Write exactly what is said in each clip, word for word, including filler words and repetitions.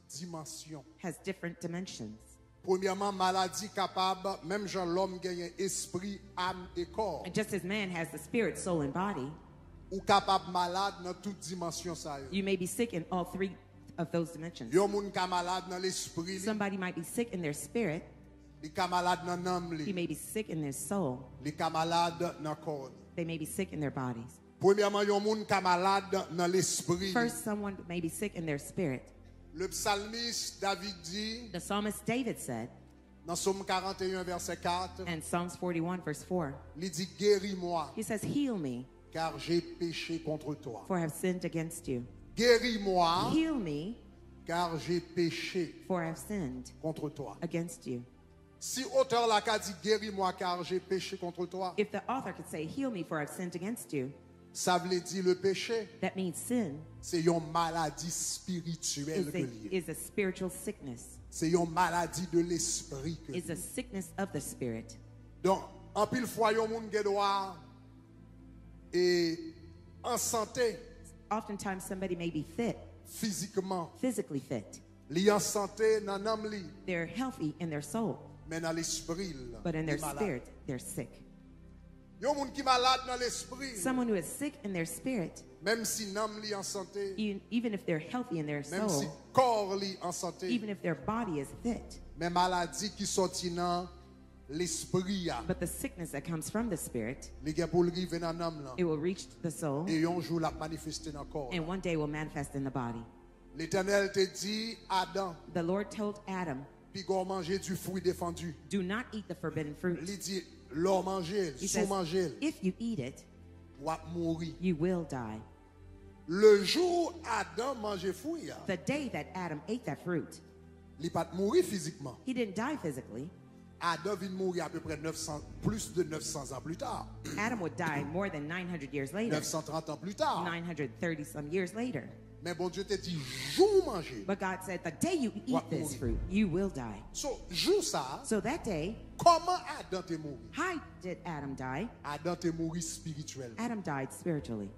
dimansyon. Has different dimensions. Premyèman, maladi kapab, menm jan lòm genyen espri, am e kò, And just as man has the spirit, soul, and body, ou kapab malad nan tout dimansyon sa yo. You may be sick in all three of those dimensions. Yon moun ka malad nan lespri li, Somebody might be sick in their spirit, li ka malad nan nanm he li, may be sick in their soul, li ka malad nan kò li. They may be sick in their bodies. Premyèman, yon moun ka malad nan lespri li. First, someone may be sick in their spirit. Le psalmiste David di, The psalmist David said, nan Sòm karante yon vèsè kat, in Psalms forty-one, verse four, li di, Guéris-moi, he says, Heal me, car j'ai péché contre toi. For I have sinned against you. Guéris-moi, Heal me, car j'ai péché for I have sinned contre toi. Against you. Si otè la ka di, Guéris-moi, car j'ai péché contre toi, If the author could say, Heal me, for I've sinned against you, sa vle di le péché, that means sin se yon maladi espirityèl is ke a, li ye. Is a spiritual sickness. Se yon maladi de lespri ke Is a li ye. Sickness of the spirit. Donk, anpil fwa, yon moun gen dwa e an sante Oftentimes, somebody may be fit, fizikman. Physically fit. Li an sante nan nanm li, They're healthy in their soul, men nan lespri l, but in li their malad. Spirit, they're sick. Yon moun ki malad nan lespri, Someone who is sick in their spirit, menm si nanm li an sante, e- even if they're healthy in their menm si soul, kò li an sante, even if their body is fit, men maladi ki soti nan lespri a, but the sickness that comes from the spirit, li gen pou l rive nan nanm lan. It will reach the soul, E yon jou l ap manifeste nan kò. And one day will manifest in the body. Letènèl te di Adan, The Lord told Adam, Piga w manje du fruit défendu. Do not eat the forbidden fruit. Li di, lè w manje l, He si w says, manje l, If you eat it, w ap mouri. You will die. Le jou Adan manje fwi a, The day that Adam ate that fruit, li pa t mouri fizikman. He didn't die physically. Adan vin mouri apeprè nèf san, plus de nèf san ans plus tard. Adam would die more than nine hundred years later, nèf san trant ans plus tard. Nine hundred thirty some years later. Men Bondye te di, jou w manje, But God said, The day you W ap eat this mouri. Fruit, you will die. So, jou sa a, So that day, kòman Adan te mouri? How did Adam die? Adan te mouri espirityèlman. Adam died spiritually.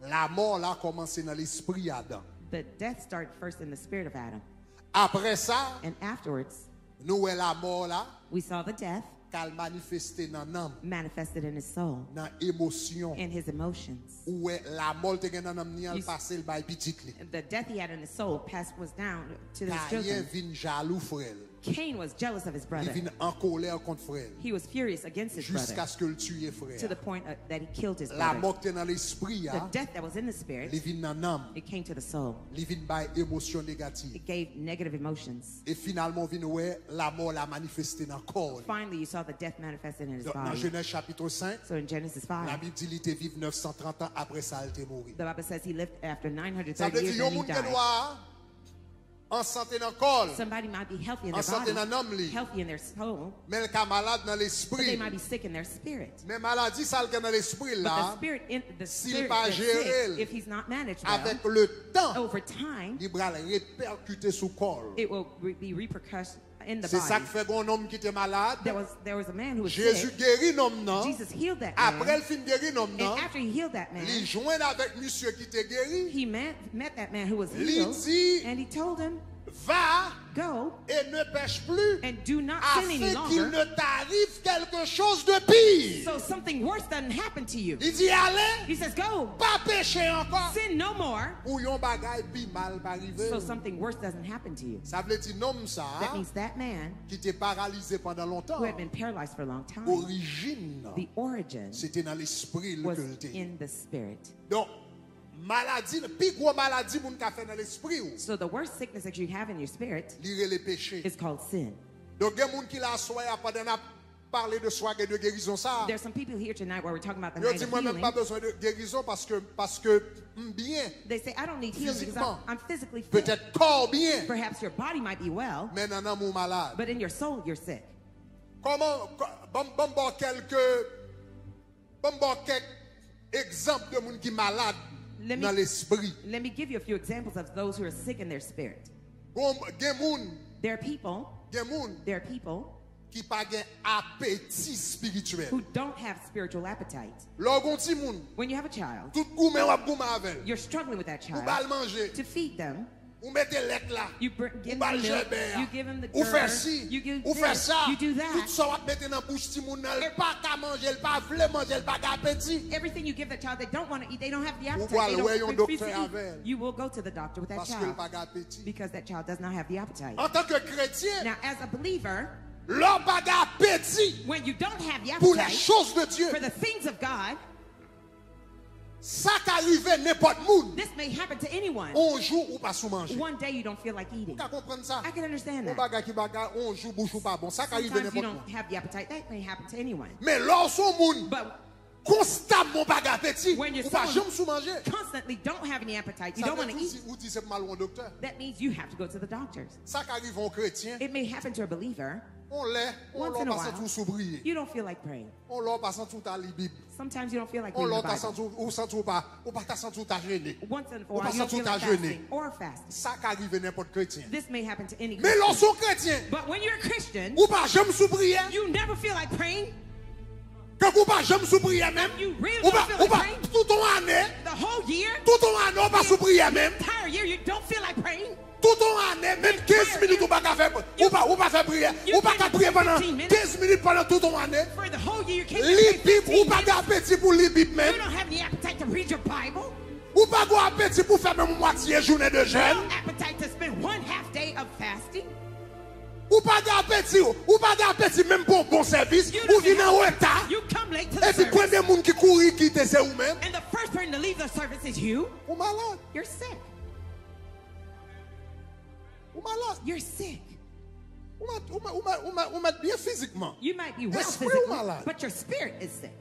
Lamò la kòmanse nan lespri Adan. The death started first in the spirit of Adam. Apre sa, And afterwards, nou wè lamò la we saw the death k al manifeste nan nanm, manifested in his soul, nan emosyon. In his emotions. Ou wè lamò l te gen nan nanm ni an, l You s- pase l bay pitit li. The death he had in his soul passed was down to his Kayen children. Vin jalou frè l. Cain was jealous of his Li brother. Vin an kolè kont frè l. He was furious against his brother Jiskaske l tiye frè to the a. Point uh, that he killed his Lamò brother. k te nan lespri The a, Death that was in the spirit, Li vin nan nanm. It came to the soul. Li vin bay emosyon negatif. It gave negative emotions. E finalman, w vin wè lamò la manifeste nan kò li. Finally, you saw the death manifested in his Donk, nan body. Jenèz chapit senk, So in Genesis five, Labib di li te viv nèf san trant an, apre sa, l te mouri. The Bible says he lived after Sa nine hundred thirty vle di, years yon and he moun gen died. Dwa an sante nan kò l, Somebody might be healthy in their an sante body, nan nanm li, Healthy in their soul, Men l ka malad nan lespri. But they might be sick in their spirit. Men maladi sa l gen nan lespri l But the la, spirit in the si l spirit pa that's jere sick, l, if he's not managed well, avèk le tan, Over time, Li pral reperkite sou kò l. It will re- be repercussion in the Se sa k body. Fè gen yon nonm ki te malad. There was there was a man who was Jezi sick. Geri nonm nan. Jesus healed that Apre man. L fin geri nonm And nan, After he healed that man, Li jwenn avèk misye ki te geri. He met, met that man who was Li healed, di, And he told him, Va Go et ne pèche plus, and do not sin any afin qu'il longer, ne t'arrive quelque chose de pire. So something worse doesn't happen to you. Li di, Ale, He says, Go, pa peche ankò, Sin no more, pou yon bagay pi mal pa rive. So something worse doesn't happen to you. Sa vle di nonm sa That means that man ki te paralize pandan lontan, Who had been paralyzed for a long time, Orijin nan, The origin se te nan lespri l was ke l te ye. In the spirit. Donk, maladi, pi gwo maladi moun ka fè nan lespri w, So the worst sickness that you have in your spirit Li rele peche. Is called sin. Donk, gen moun ki la aswè a, pandan n ap pale de swa gen de gerizon sa a, There's some people here tonight where we're talking about the Yo night di, of Mwen menm pa healing. Bezwen de gerizon paske, paske m byen. They say, I don't need healing because I'm, Fizikman. I'm physically fit. Petèt kò w byen, Perhaps your body might be well, men nan nanm ou malad. But in your soul you're sick. Kòman, kò- ban ban m ba w kèlke, ban m ba w kèk egzanp de moun ki malad Let me- nan lespri. Let me give you a few examples of those who are sick in their spirit. Gon, gen moun, There are people, gen moun there are people ki pa gen apeti espirityèl. Who don't have spiritual appetite. Lè w gon timoun, When you have a child, tout goumen w ap goumen avè l. You're struggling with that Ou ba l child manje. To feed them. Ou mete lèt la. You br- Ou give ba l them milk. Jèbè a. You give them the Ou fè gird. Si. You give Ou fè this. Sa. You do that. Tout sa w ap mete nan bouch timoun nan, li pa ka manje, li pa vle manje, li pa gen apeti. Everything you give the child, they don't want to eat. They don't have the Ou appetite. Pral They wè don't yon refuse doktè to eat. Avè l. You will go to the doctor with that Paske l child pa gen apeti. Because that child does not have the appetite. Antanke kretyen, Now, as a believer, lè w pa gen apeti when you don't have the pou les appetite choses de Dieu, for the things of God, sa ka rive nenpòt moun. This may happen to anyone. On jou ou pa sou manje. One day you don't feel like eating. Ou ka konprann sa? I can understand Yon that. Bagay ki bagay, on jou bouch ou pa bon. Sa ka rive Sometimes you nenpòt don't moun. Have the appetite. That may happen to anyone. Men lè w sou moun, But konstamman w pa gen apeti, when you're ou pa someone janm sou manje. Constantly don't have any appetite, you Sa don't vle want to di ou eat. Di, ou di se pou m al wè yon doktè. That means you have to go to the doctors. Sa ka rive yon kretyen. It may happen to a believer. On lè, on Once lè in ou a pa while, santi w sou priye. You don't feel like praying. On lè w pa santi w ta li Bib. Sometimes you don't feel like On lè reading w the ta Bible. Santi w, ou santi w pa, ou pa ta santi w ta jene. Once in a Ou pa while, you don't santi w feel ta like jene. Fasting or fasting. Sa ka rive nenpòt kretyen. This may happen to any Men lè w Christian. Se yon kretyen, But when you're a Christian, ou pa janm sou priyè. You never feel like praying. Tankou ou pa janm sou priyè menm. You really Ou pa, don't feel ou like pa, praying. Tout yon ane, The whole year, tout yon ane, ou pa sou priyè menm. Entire year, you don't feel like praying. Tout yon ane, menm kenz minit ou pa ka fè, ou pa, ou pa fè priyè, ou pa ka priye pandan kenz minit pandan tout yon ane. Li Bib, ou pa gen apeti pou li Bib menm. Ou pa gen apeti pou fè menm mwatye jounen de jèn. Ou pa gen apeti, ou pa gen apeti menm pou yon bon sèvis, ou vin an reta, epi premye moun ki kouri kite se ou menm. Ou malad. Ou malad. You're sick. Ou mèt, ou mèt, ou mèt, ou mèt, ou mèt byen fizikman. You might be well physically, but your spirit is sick.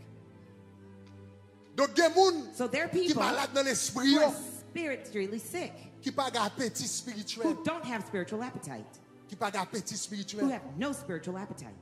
Donk gen moun So there are ki people malad nan lespri who yo, are spiritually sick, ki pa gen apeti who espirityèl, don't have spiritual appetite, ki pa gen apeti who espirityèl. Have no spiritual appetite.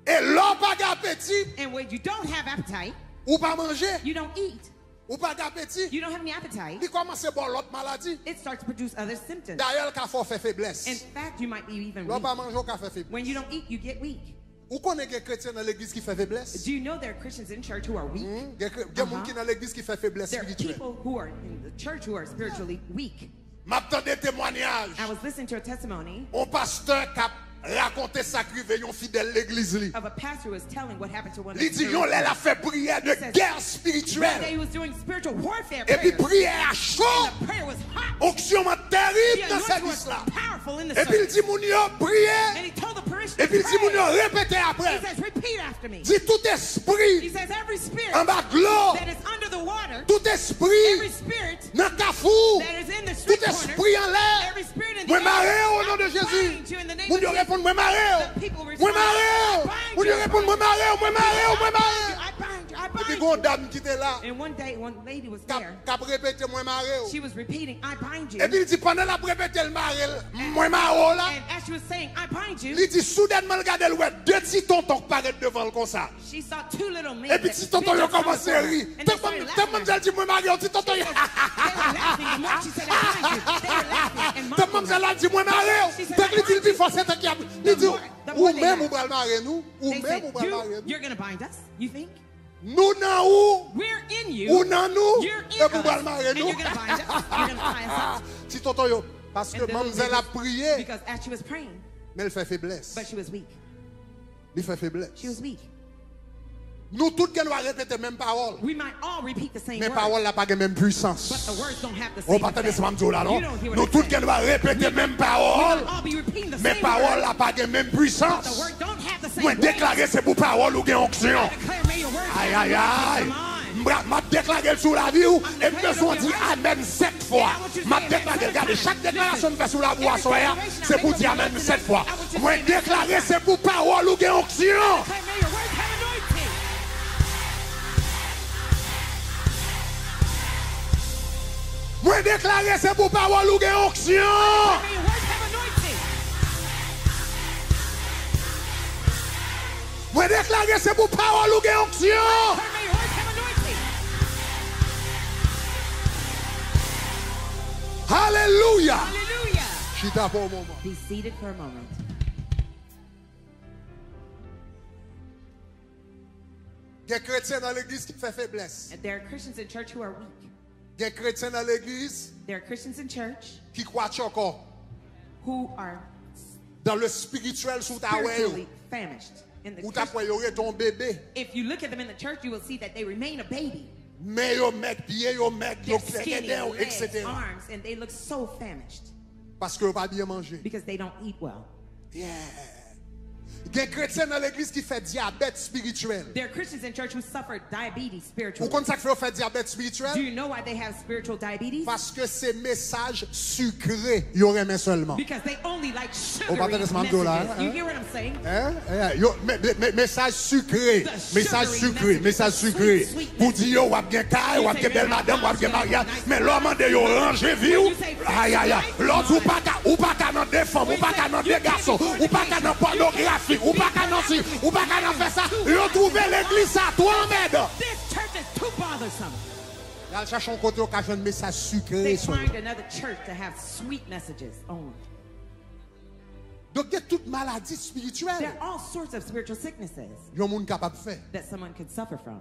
E lè w pa gen apeti, And when you don't have appetite, ou pa manje, you don't eat. Ou pa gen apeti. You don't have any appetite. Li kòmanse ba w lòt maladi. It starts to produce other symptoms. Dayè, l ka fè w fè feblès. In fact, you might be even weak. Lè w pa manje, w ka fè feblès. When you don't eat, you get weak. Ou konnen gen kretyen nan legliz ki fè feblès? Do you know there are Christians in church who are weak? Hmm, gen kre- gen moun Uh-huh. Ki nan legliz ki fè feblès There are espirityèl. People who are in the church who are spiritually weak. M ap tande temwanyaj. I was listening to a testimony On pastè k ap rakonte sa k rive yon fidèl legliz li. Of a pastor who was telling what happened to one of Li di yon lè l ap fè priyè de gè espirityèl. Epi priyè a cho. Onksyon an terib nan sèvis la. Epi l di moun yo priye. Epi l di moun yo repete apre m. Di tout espri anba dlo, tout espri nan kafou, tout espri anlè, mwen mare w o non de Jezi. Moun yo reponn, mwen mare w. Mwen mare w. Moun yo reponn, mwen mare w, mwen mare w, mwen mare w. Epi gen yon dam ki te la, k ap, k ap repete, mwen mare w. Epi l di, pandan l ap repete, l mare l, mwen mare w la. Li di, soudènman, l gade, l wè de ti tonton k parèt devan l konsa. Epi ti tonton yo kòmanse ri. Tank manm- tank manmzèl di, mwen mare w, ti tonton yo. Tank manmzèl la di, mwen mare w. Tank li di l pi fò, se tank y ap. Li di, ou menm ou pral mare nou. Ou menm ou pral mare nou. Nou nan ou. Ou nan nou. Epi ou pral mare nou. Ti tonton yo. Paske manmzèl ap priye. Men l fè feblès. Li fè feblès. Nou tout gen dwa repete menm pawòl. Men pawòl la pa gen menm pwisans. Ou pa tande sa m ap di w la non. Nou tout gen dwa repete menm pawòl. Men pawòl la pa gen menm pwisans. Mwen deklare se pou pawòl ou gen onksyon. Ayayay. M ap deklare l sou lavi w e m bezwen w di amèn sèt fwa. M ap deklare l. Gade, chak deklarasyon m fè sou lavi w aswè a, se pou w di amèn sèt fwa. Mwen deklare se pou pawòl ou gen onksyon. Mwen deklare se pou pawòl ou gen onksyon. Mwen deklare se pou pawòl ou gen onksyon. Alelouya. Chita pou yon moman. Be seated for a moment. Gen kretyen nan legliz ki fè feblès. And there are Christians in church who are weak. Gen kretyen nan legliz There are Christians in church ki kwatchòkò who are dans le spirituel, si w ta wè yo, spiritually famished. In the ou ta Christian, kwè yo rete yon bebe. if you look at them in the church, you will see that they remain a baby. Men yo mèg, pye yo mèg, yo They're skinny, klèkèdè, legs, et cetera. Arms, and they look so famished Paske yo pa byen manje. Because they don't eat well. Yeah. Gen kretyen nan legliz ki fè dyabèt espirityèl. There are Christians in church who suffer diabetes spiritually. Ou konn sa k fè yo fè dyabèt espirityèl? Do you know why they have spiritual diabetes? Paske se mesaj sikre yo renmen sèlman. Because they only like Ou pa sugary tande sa m ap di w la, messages. You hein? Hear what I'm saying? Hein? Hein? Yo, me, me, me, mesaj sikre, The mesaj sugary sikre, messages, mesaj the sikre. sweet, sweet Pou di yo w ap gen kay, w ap gen bèl madanm, w ap gen maryaj. Men lè w mande yo ranje vi w, ayaya. Lè w di w pa ka, ou pa ka nan de fanm, ou pa ka nan de gason, ou pa ka nan pònografi, ou pa ka nan si, ou pa ka nan fè sa. Yo twouve legliz sa twò anmèdan. This church is too bothersome. Y al chache yon kote yo ka jwenn mesaj sikre They sèlman. Find another church to have sweet messages only. Donk gen tout maladi espirityèl. There are all sorts of spiritual sicknesses Yon moun kapab fè. That someone could suffer from.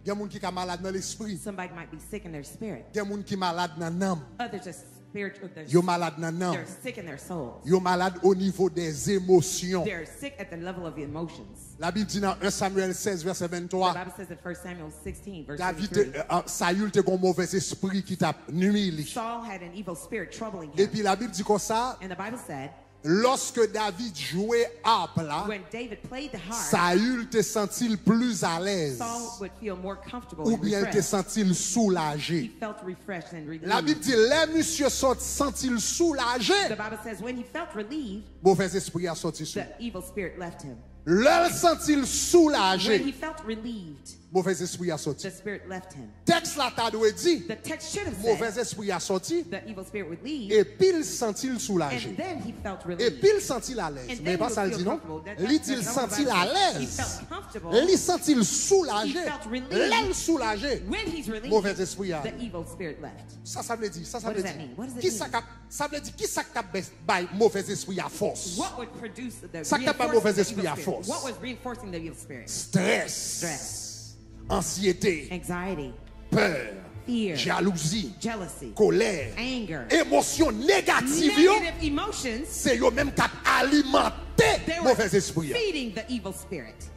Gen moun ki ka malad nan lespri. Somebody might be sick in their spirit. Gen moun ki malad nan nanm. Others are spiritual. They're, Yo malad nan nanm. They're sick in their souls. Yo malad o nivo dè zemosyon. They're sick at the level of emotions. Labib di nan en Samyèl sèz vèsè The venntwa, Bible says in First Samuel sixteen, verse David te, twenty-three, euh, Sayil te gen yon movèz espri ki t ap nwi li. Saul had an evil spirit troubling him. Epi Labib di konsa, And the Bible said, lòske David jwe arp la, when David played the harp, Sayil te santi l pli alèz Saul would feel more comfortable ou and byen l te refreshed. Santi l soulaje. He felt refreshed and relieved. Labib di lè misye sot santi l soulaje, The Bible says when he felt relieved, movèz espri a soti sou the evil spirit left him. Lè l santi l When he soulaje, felt relieved, movèz espri a soti. The spirit left him. Tèks la ta dwe di, The text should have movèz said espri a soti, the evil spirit would leave, epi l santi l soulaje. And then he felt relieved. Epi l santi l alèz. And Men then pa he sa l would di feel non. Comfortable. That, Li that, di l that's not santi l what the Bible says. He alèz. Felt comfortable. Li santi l soulaje. He felt relieved. Lè l soulaje, When he's relieved, movèz espri a. The evil spirit left. Sa sa vle di? Sa sa What vle does that di? Mean? What does it Ki sa mean? K ap, sa vle di ki sa k t ap bay movèz espri a fòs? What would produce the Sa k t ap bay reinforcing movèz the espri evil a spirit? Fòs? What was reinforcing the evil spirit? Strès, Stress, ansyete, anxiety, pè, fear, jalouzi, jealousy, kolè, anger, emosyon negatif yo, negative emotions. Se yo menm k ap alimante They were movèz espri a. Feeding the evil spirit.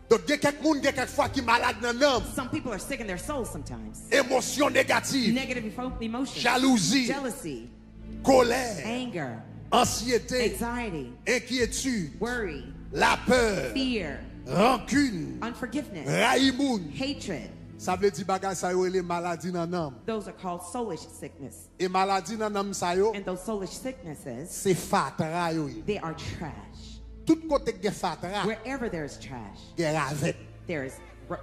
Donk gen kèk moun, gen kèk fwa ki malad nan nanm. Some people are sick in their souls sometimes. Emosyon negatif, Negative emo- emotions, jalouzi, jealousy, kolè, anger, ansyete, anxiety, enkyetid, worry, lapè, fear, rankin, unforgiveness, rayi moun. Hatred. Sa vle di bagay sa yo rele maladi nan nanm. Those are called soulish sickness. E maladi nan nanm sa yo, And those soulish sicknesses, se fatra yo ye. They are trash. Tout kote k gen fatra, Wherever there is trash, gen ravèt. There is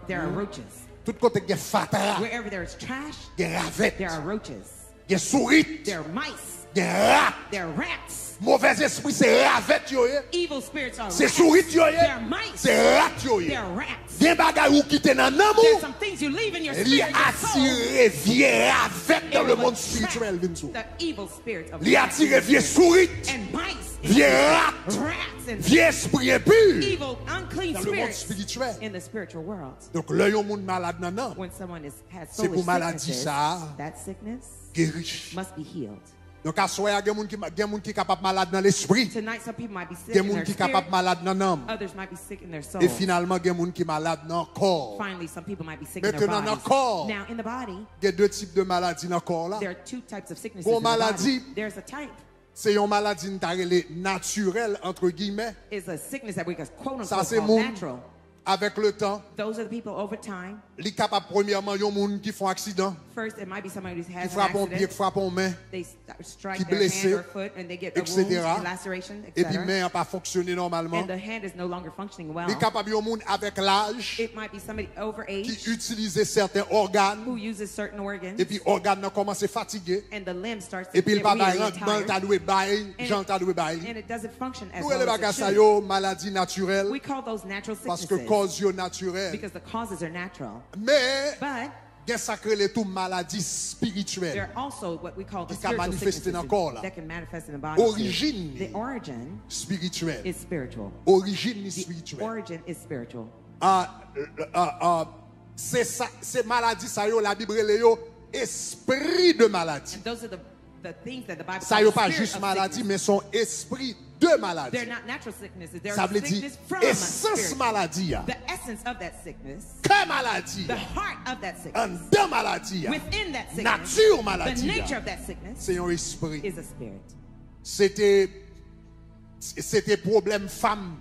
there are roaches. Tout kote k gen fatra, Wherever there is trash, Gen ravèt. There are roaches. Gen sourit. There are mice. Gen rat. There are rats. Movèz espri se ravèt yo ye. Evil spirits are Se rats. Sourit yo ye. There are mice. Se rat yo ye. There are rats. Gen bagay ou kite nan nanm ou. There's some things you leave in your Li spirit, your soul. Atire vye ravèt nan It le will mond attract espirityèl vin sou. The evil spirits of Li atire vye sourit. And mice. Vye rat. Rats and Vye espri enpi. Evil, unclean Nan le mond spirits espirityèl. In the spiritual world. Donk lè yon moun malad nan nanm, When someone is has Se pou soulish maladi sicknesses, sa a that sickness geri. Must be healed. Donk aswè a gen moun ki gen moun ki kapab malad nan lespri. Tonight, some people might be sick Gen in moun their ki spirit. Kapab malad nan nanm. Others might be sick in their soul. E finalman gen moun ki malad nan kò. Finally, some people might be sick in their Mentenan nan bodies. Kò. Now, in the body, Gen de tip de maladi nan kò la. There are two types of sicknesses Gon in the body. Maladi. There's a type. Se yon maladi n ta rele natirèl antre gimè. Is a sickness that we can quote Sa unquote se call moun natural. Avèk le tan, Those are the people over time. Li kapab premyèman yon moun ki fè yon aksidan, First, it might be somebody who ki has an frape yon pye, ki accident. Frape yon men, They s- strike ki their hand blese, or foot and they get a wound, etsetera. Laceration, Epi et cetera. Men an pa fonksyone nòmalman. And the hand is no longer functioning well. Li kapab yon moun avèk laj It might be somebody over ki age itilize sèten ògàn, who uses certain organs epi ògàn nan kòmanse fatige, and the limb starts to epi l get pa bay weary and randman l ta tired. Dwe bay, And jan l it, ta dwe bay li. And it doesn't function as Nou rele well as bagay it sa should. Yo maladi natirèl, We call those natural paske sicknesses kòz yo natirèl. Because the causes are natural. Men, But Gen sa k rele tou maladi espirityèl. There are also what we call the Ki ka spiritual manifeste nan sicknesses kò la. That can manifest in the body too. Orijin li The origin espirityèl. Is spiritual. Orijin li The espirityèl. Origin is spiritual. Ah, ah, ah, se sa, se maladi sa yo Labib rele yo espri de maladi. Sa yo pa jis maladi, men se yon espri de maladi. Sa vle di esans maladi a, kè maladi a, anndan maladi a, nati maladi a, se yon espri. Se te, se te pwoblèm fanm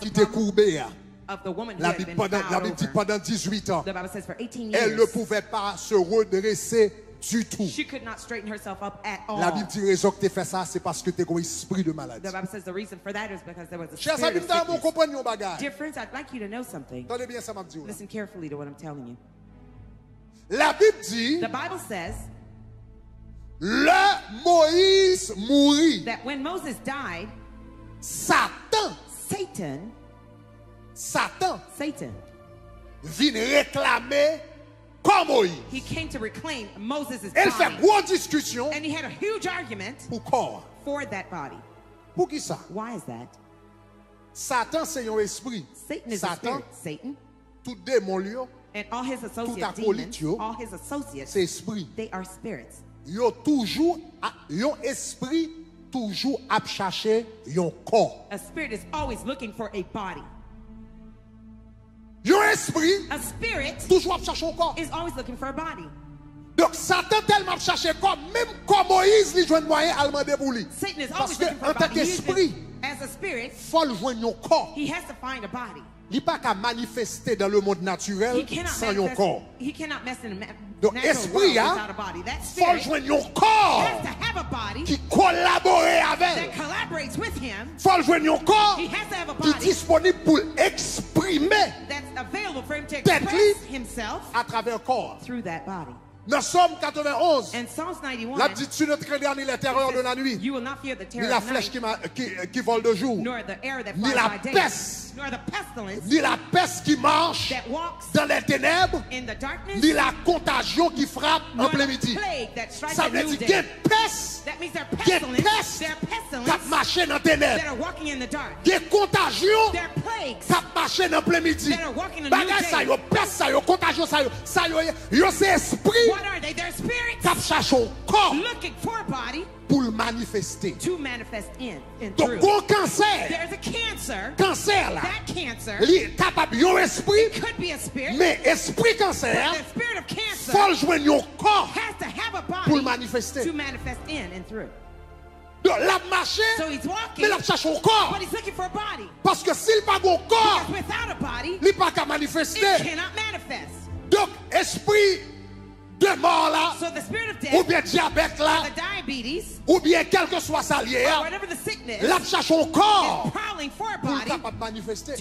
ki te koube a. Labib di pandan dizuit an, elle ne pouvait pas se redresser du tout. Labib di rezon ki te fè sa, se paske te gen yon espri de maladi. Chè zanmi m, ta renmen w konprann yon bagay. Tande byen sa m ap di w la. Labib di, lè Moyiz mouri, Satan, Satan vin reklame kò Moyiz. E l fè gwo diskisyon pou kò a. Poukisa? Satan se yon espri. Satan, tout demon l yo, tout akolit yo, se espri. Yo toujou, yon espri toujou ap chache yon kò. Yon espri toujou ap chache yon kò. Donk, Satan tèlman ap chache kò, menm kò Moyiz, li jwenn mwayen al mande pou li. Paske, antanke espri, fò l jwenn yon kò. Li pa ka manifeste dans le monde naturel san yon kò. Donk, espri a, fò l jwenn yon kò ki kolabore avè l. Fò l jwenn yon kò ki disponib pou l eksprime tèt li atravè kò a. Nan Sòm katrevenn onz, l ap di, tu ne craindras ni les terreurs de la nuit, ni la flèche qui, qui, qui vole de jour, ni la peste, ni la peste qui marche dans les ténèbres, ni la contagion qui frappe en plein midi. Sa vle di gen pès, gen pès k ap mache nan tenèb. Gen kontajyon k ap mache nan plen midi. Bagay sa yo, pès sa yo, kontajyon sa yo, sa yo ye, yo se espri k ap chache yon kò pou l manifeste. Donk, gon kansè. Kansè la, li kapab yon espri, men espri kansè a, fò l jwenn yon kò pou l manifeste. Donk, l ap mache, men l ap chache yon kò. Paske si l pa gen yon kò, li pa ka manifeste. Donk, espri de mò la, oubyen dyabèt la, oubyen kèlkeswa sa l ye a, l ap chache yon kò pou l kapab manifeste.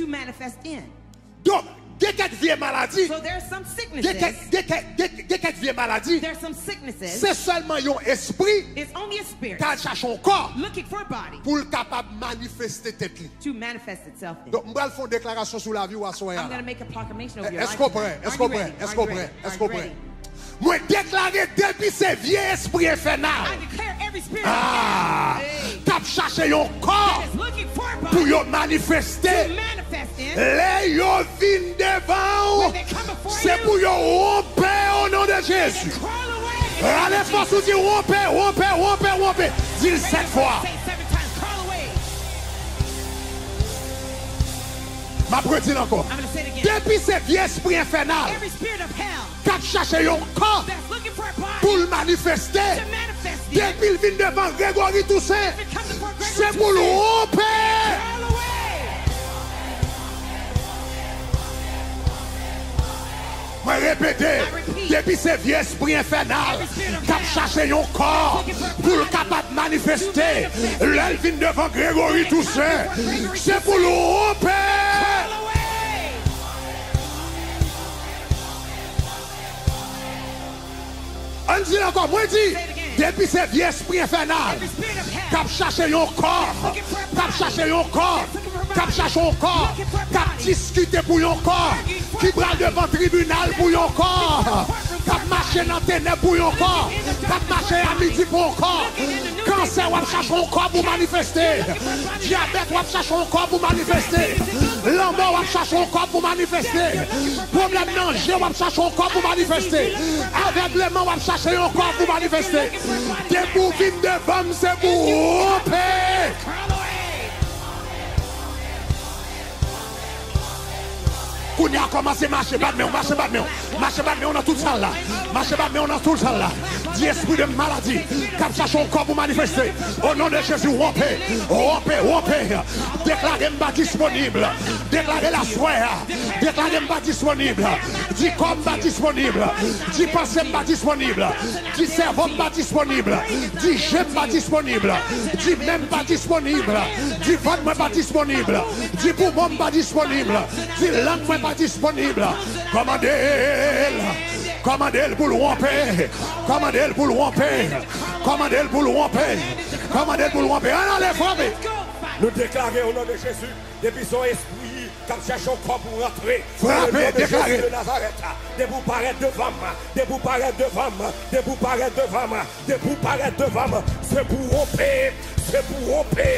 Donk, gen kèk vye maladi, gen kèk, gen kèk, gen kèk, gen kèk vye maladi, se sèlman yon espri k al chache yon kò pou l kapab manifeste tèt li. Donk, m pral fè yon deklarasyon sou lavi w aswè a la. Èske w prè? Èske w prè? Èske w prè? Èske w prè? Mwen deklare depi se vye espri enfènal k ap chache yon kò pou yo manifeste, lè yo vin devan w, se pou yo wonpe o non de Jezi. Rale fòs ou di, wonpe, wonpe, wonpe, wonpe. Di l sèt fwa. M ap redi l ankò. Depi se vye espri enfènal k ap chache yon kò pou l manifeste, depi l vin devan Gregory Toussaint, se pou l wonpe. Mwen repete, depi se vye espri enfènal k ap chache yon kò pou l kapab manifeste, lè l vin devan Gregory Toussaint, se pou l wonpe. Ann di l ankò, mwen di, depi se vye espri enfènal k ap chache yon kò, k ap chache yon kò, k ap chache yon kò, k ap diskite pou yon kò, ki pral devan tribinal pou yon kò, k ap mache nan tenèb pou yon kò, k ap mache a midi pou yon kò. Kansè w ap chache yon kò pou manifeste. Dyabèt w ap chache yon kò pou manifeste. Lanmò w ap chache yon kò pou manifeste. Pwoblèm nan je w ap chache yon kò pou manifeste. Avègleman w ap chache yon kò pou manifeste. Depi w vin devan m, se pou w wonpe. Kounye a kòmanse mache, bat men w, mache, bat men w. Mache bat men w nan tout sal la. Mache bat men w nan tout sal la. Di espri de maladi k ap chache yon kò pou manifeste. O non de Jezi, wonpe, wonpe, wonpe. Deklare m pa disponib. Deklare l aswè a. Deklare m pa disponib. Di kò m pa disponib. Di panse m pa disponib. Di sèvo m pa disponib. Di je m pa disponib. Di men m pa disponib. Di vant mwen pa disponib. Di poumon m pa disponib. Di lang mwen pa disponib. Kòmande l. Kòmande l pou l wonpe. Kòmande l pou l wonpe. Kòmande l pou l wonpe. Kòmande l pou l wonpe. Ann ale, frape. Nou deklare o non de Jezi, depi se yon espri k ap chèche yon kò pou rantre, frape, deklare. O non de Jezi de Nazarèt, depi w parèt devan m, depi w parèt devan m, depi w parèt devan m, depi w parèt devan m, se pou w wonpe, se pou w wonpe,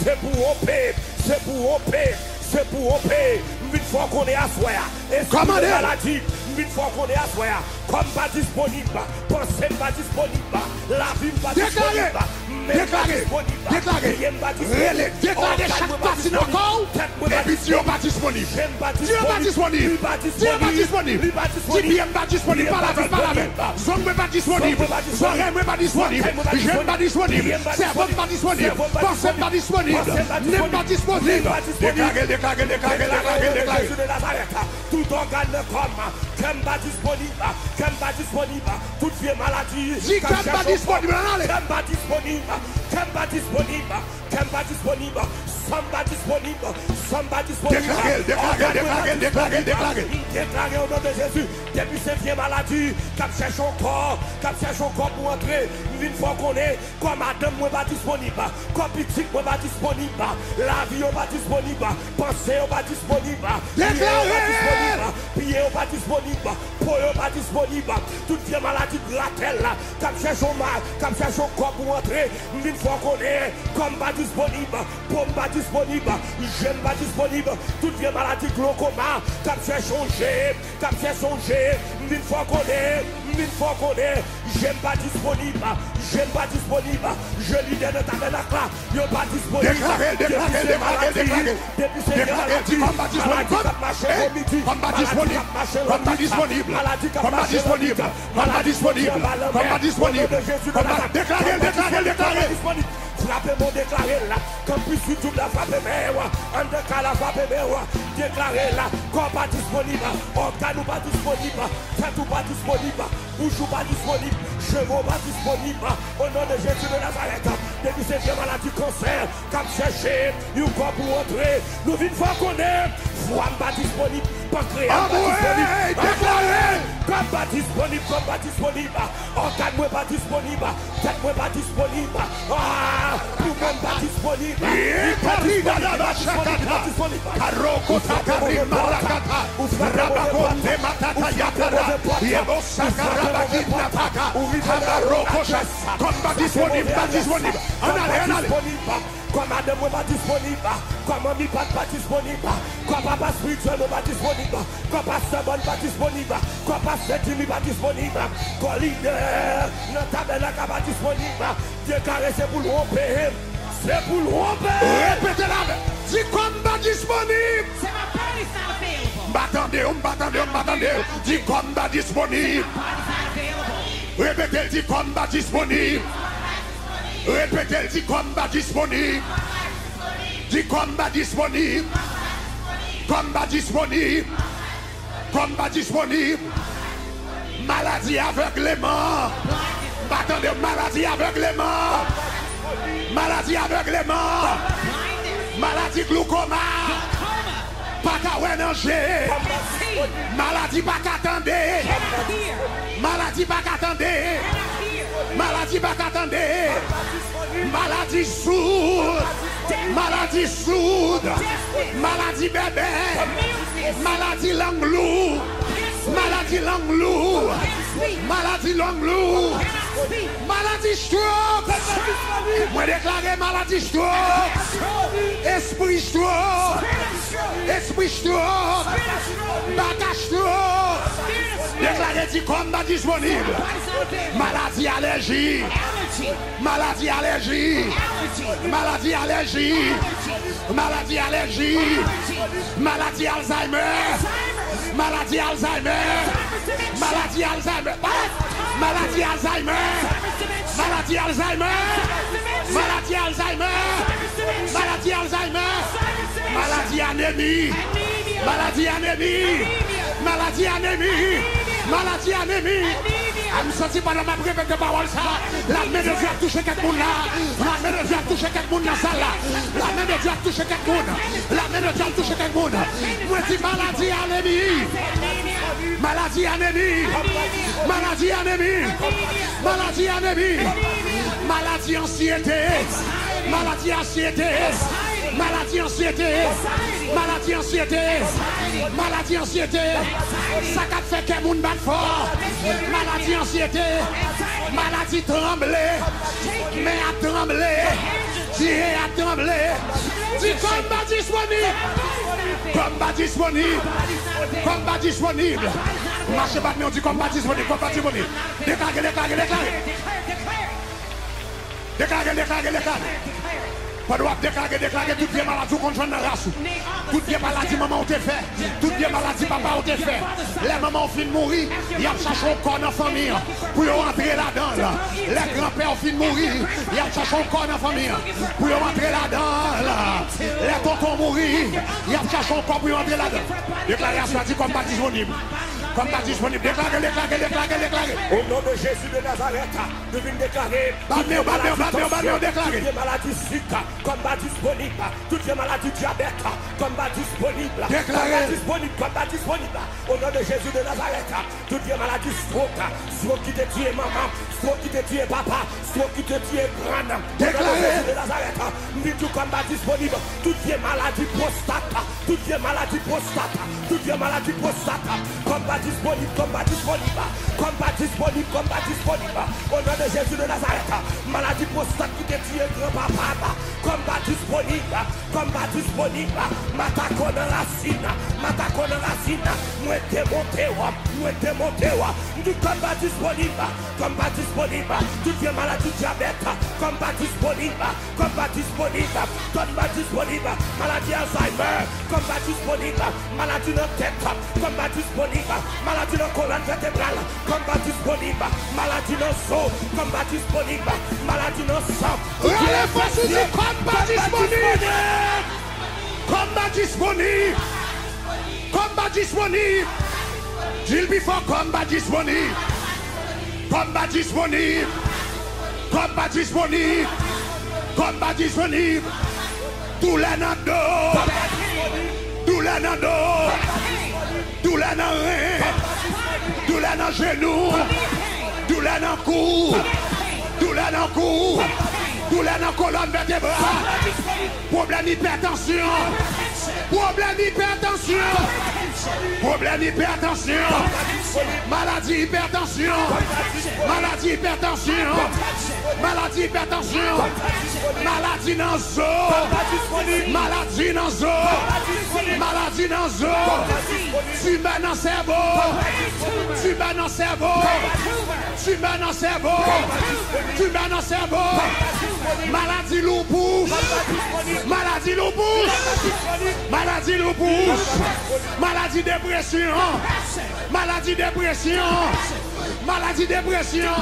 se pou w wonpe, se pou w wonpe, se pou w wonpe. M vin fè w konnen aswè a. Espri de maladi, m vin fè w konnen aswè a. Kò m pa disponib, panse m pa disponib, lavi m pa disponib, men m pa disponib, pye m pa disponib, ògàn mwen pa disponib, tèt mwen pa disponib, je m pa disponib, li pa disponib, li pa disponib, pye m pa disponib, pa lavel, pa lavel, zong mwen pa disponib, zòrèy mwen pa disponib, je m pa disponib, sèvo m pa disponib, panse m pa disponib, nen m pa disponib. Deklare, deklare, deklare, deklare, deklare. Tout ògàn nan kò m, kè m pa disponib, kè m pa disponib, tout vye maladi, di kè m pa disponib, ann ale. Kè m pa disponib, kè m pa disponib, kè m pa disponib, san m pa disponib, san m pa disponib. Deklare l, deklare l, deklare l, deklare l, deklare l. M deklare o non de Jezi, depi se vye maladi k ap chèche yon kò, k ap chèche yon kò pou antre, m vin fè w konnen, kò madanm mwen pa disponib, kò pitit mwen pa disponib, lavi yo pa disponib, panse yo pa disponib, pye yo pa disponib, pye yo pa disponib, po yo pa disponib. Tout vye maladi gratèl la, k ap chèche yon ma-, k ap chèche yon kò pou antre, m vin fè w konnen, kò m pa disponib, po m pa disponib, je m pa disponib. Tout vye maladi glokoma, k ap chèche yon je, k ap chèche yon je, m vin fè w konnen, m vin fè w konnen, je m pa disponib, je m pa disponib, je lidè nan tabènak la, yo pa disponib. Deklare l, deklare l, deklare l, deklare l. Depi se vye maladi, maladi k ap mache vomiti, maladi k ap mache lòt, maladi k ap mache lòt, maladi k ap mache anba lanmè, o non de Jezi de Nazarèt, kò m pa disponib, kò m pa disponib. Frape men w, deklare l la. Kanpis YouTube la, frape men w. Anndan kay la, frape men w. Deklare l la. Kò w pa disponib. Ògàn ou pa disponib. Tèt ou pa disponib. Bouch ou pa disponib. Cheve w pa disponib. O non de Jezi de Nazarèt. Depi se vye maladi kansè k ap chèche yon kò pou antre, nou vin fè w konnen, vwa m pa disponib, pankreyas pa disponib, kò m pa disponib, kò m pa disponib, ògàn mwen pa disponib, tèt mwen pa disponib, ah, poumon m pa disponib, li pa disponib, li pa disponib, li pa disponib, li pa disponib. Ou frape move pòt la, ou frape move pòt la, ou frape move pòt la, ou frape move pòt la, ou frape move pòt la, ou frape move pòt la. Kò m pa disponib, pa disponib. Ann ale, ann ale. Kò madanm mwen pa disponib. Kò manmi Pat pa disponib. Kò papa espirityèl mwen pa disponib. Kò pastè Bòn pa disponib. Kò pastè Jimmy pa disponib. Kò lidè nan tabènak la pa disponib. Deklare se pou l wonpe. Se pou l wonpe. Repete l avè m. Di kò m pa disponib. M pa tande w, m pa tande w, m pa tande w. Di kò m pa disponib. Repete l, di kò m pa disponib. Repete l, di kò m pa disponib. Di kò m pa disponib. Kò m pa disponib. Kò m pa disponib. Maladi avègleman. M pa tande w. Maladi avègleman. Maladi avègleman. Maladi gloukoma. Pa ka wè nan je. Maladi pa ka tande. Maladi pa ka tande. Maladi pa ka tande. Maladi soud. Maladi soud. Maladi bèbè. Maladi lang lou. Maladi lang lou. Maladi lang lou. Maladi stroke. Mwen deklare maladi stroke. Espri stroke. Espri stwok. Bagay stwok. Deklare, di, kòm pa disponib. Maladi alèji. Maladi alèji. Maladi alèji. Maladi alèji. Maladi Alzheimer. Maladi Alzheimer. Maladi Alzheimer. Maladi Alzheimer. Maladi Alzheimer. Maladi Alzheimer. Maladi Alzheimer. Maladi anemi. Maladi anemi. Maladi anemi. Maladi anemi. A, m santi pandan m ap repete pawòl sa, lamen de Dye ap touche kèk moun la. Lamen de Dye ap touche kèk moun nan sal la. Lamen de Dye ap touche kèk moun. Lamen de Dye ap touche kèk moun. Mwen di maladi anemi. Maladi anemi. Maladi anemi. Maladi anemi. Maladi ansyete. Maladi ansyete. Maladi ansyete. Maladi ansyete. Maladi ansyete. Sa k ap fè kè moun bat fò. Maladi ansyete. Maladi tranble. Men ap tranble. Pye ap tranble. Di, kòm pa disponib. Kòm pa disponib. Kòm pa disponib. Mache bat men w, di, kòm pa disponib. Kòm pa disponib. Deklare, deklare, deklare. Deklare, deklare, deklare. Pandan w ap deklare, deklare tout vye maladi w konn jwenn nan ras ou. Tout vye maladi manman w te fè. Tout vye maladi papa w te fè. Lè manman w fin mouri, y ap chache yon kò nan fanmi an pou yo antre ladan l. Lè granpè w fin mouri, y ap chache yon kò nan fanmi an pou yo antre ladan l. Lè tonton w mouri, y ap chache yon kò pou yo antre ladan l. Deklare aswè a, di, kòm pa disponib. Kòm pa disponib. Deklare, deklare, deklare, deklare. Au nom de Jésus de Nazareth, nou vin deklare. Bat men w, bat men w, bat men w, bat men w, deklare. Tout vye maladi sik, kòm pa disponib. Tout vye maladi dyabèt, kòm pa disponib. Deklare. Kòm pa disponib, kòm pa disponib. Au nom de Jésus de Nazareth, tout vye maladi stroke, stroke ki te tiye manman, stroke ki te tiye papa, stroke ki te tiye grann. Au nom de Jésus de Nazareth, m vin di w kòm pa disponib. Tout vye maladi pwostat, tout vye maladi pwostat, tout vye maladi pwostat, kòm pa disponib, kòm pa disponib, kòm pa disponib, kòm pa disponib. Au nom de Jésus de Nazareth, maladi pwostat ki te tiye granpapa m, kòm pa disponib, kòm pa disponib. M atake w nan rasin, m atake w nan rasin. Mwen demonte w, mwen demonte w. M di kòm pa disponib, kòm pa disponib. Tout vye maladi dyabèt, kòm pa disponib. Kòm pa disponib, kòm pa disponib. Maladi Alzheimer, kòm pa disponib. Maladi nan tèt, kòm pa disponib. Maladi nan kolòn vètebral, kòm pa disponib. Maladi nan zo, kòm pa disponib. Maladi nan san. Rale fòs ou di, kòm pa disponib. Kòm pa disponib. Kòm pa disponib. Di l pi fò, kòm pa disponib. Kòm pa disponib. Kòm pa disponib. Kòm pa disponib. Doulè nan do. Doulè nan do. Doulè nan ren. Doulè nan jenou. Doulè nan kou. Doulè nan kou. Doulè nan kolòn vètebral. Pwoblèm ipètansyon. Pwoblèm ipètansyon. Pwoblèm ipètansyon. Maladi ipètansyon. Maladi ipètansyon. Maladi ipètansyon. Maladi nan zo. Maladi nan zo. Maladi nan zo. Timè nan sèvo. Timè nan sèvo. Timè nan sèvo. Timè nan sèvo. Maladi loupous. Maladi loupous. Maladi loupous. Maladi depresyon. Maladi depresyon. Maladi depresyon.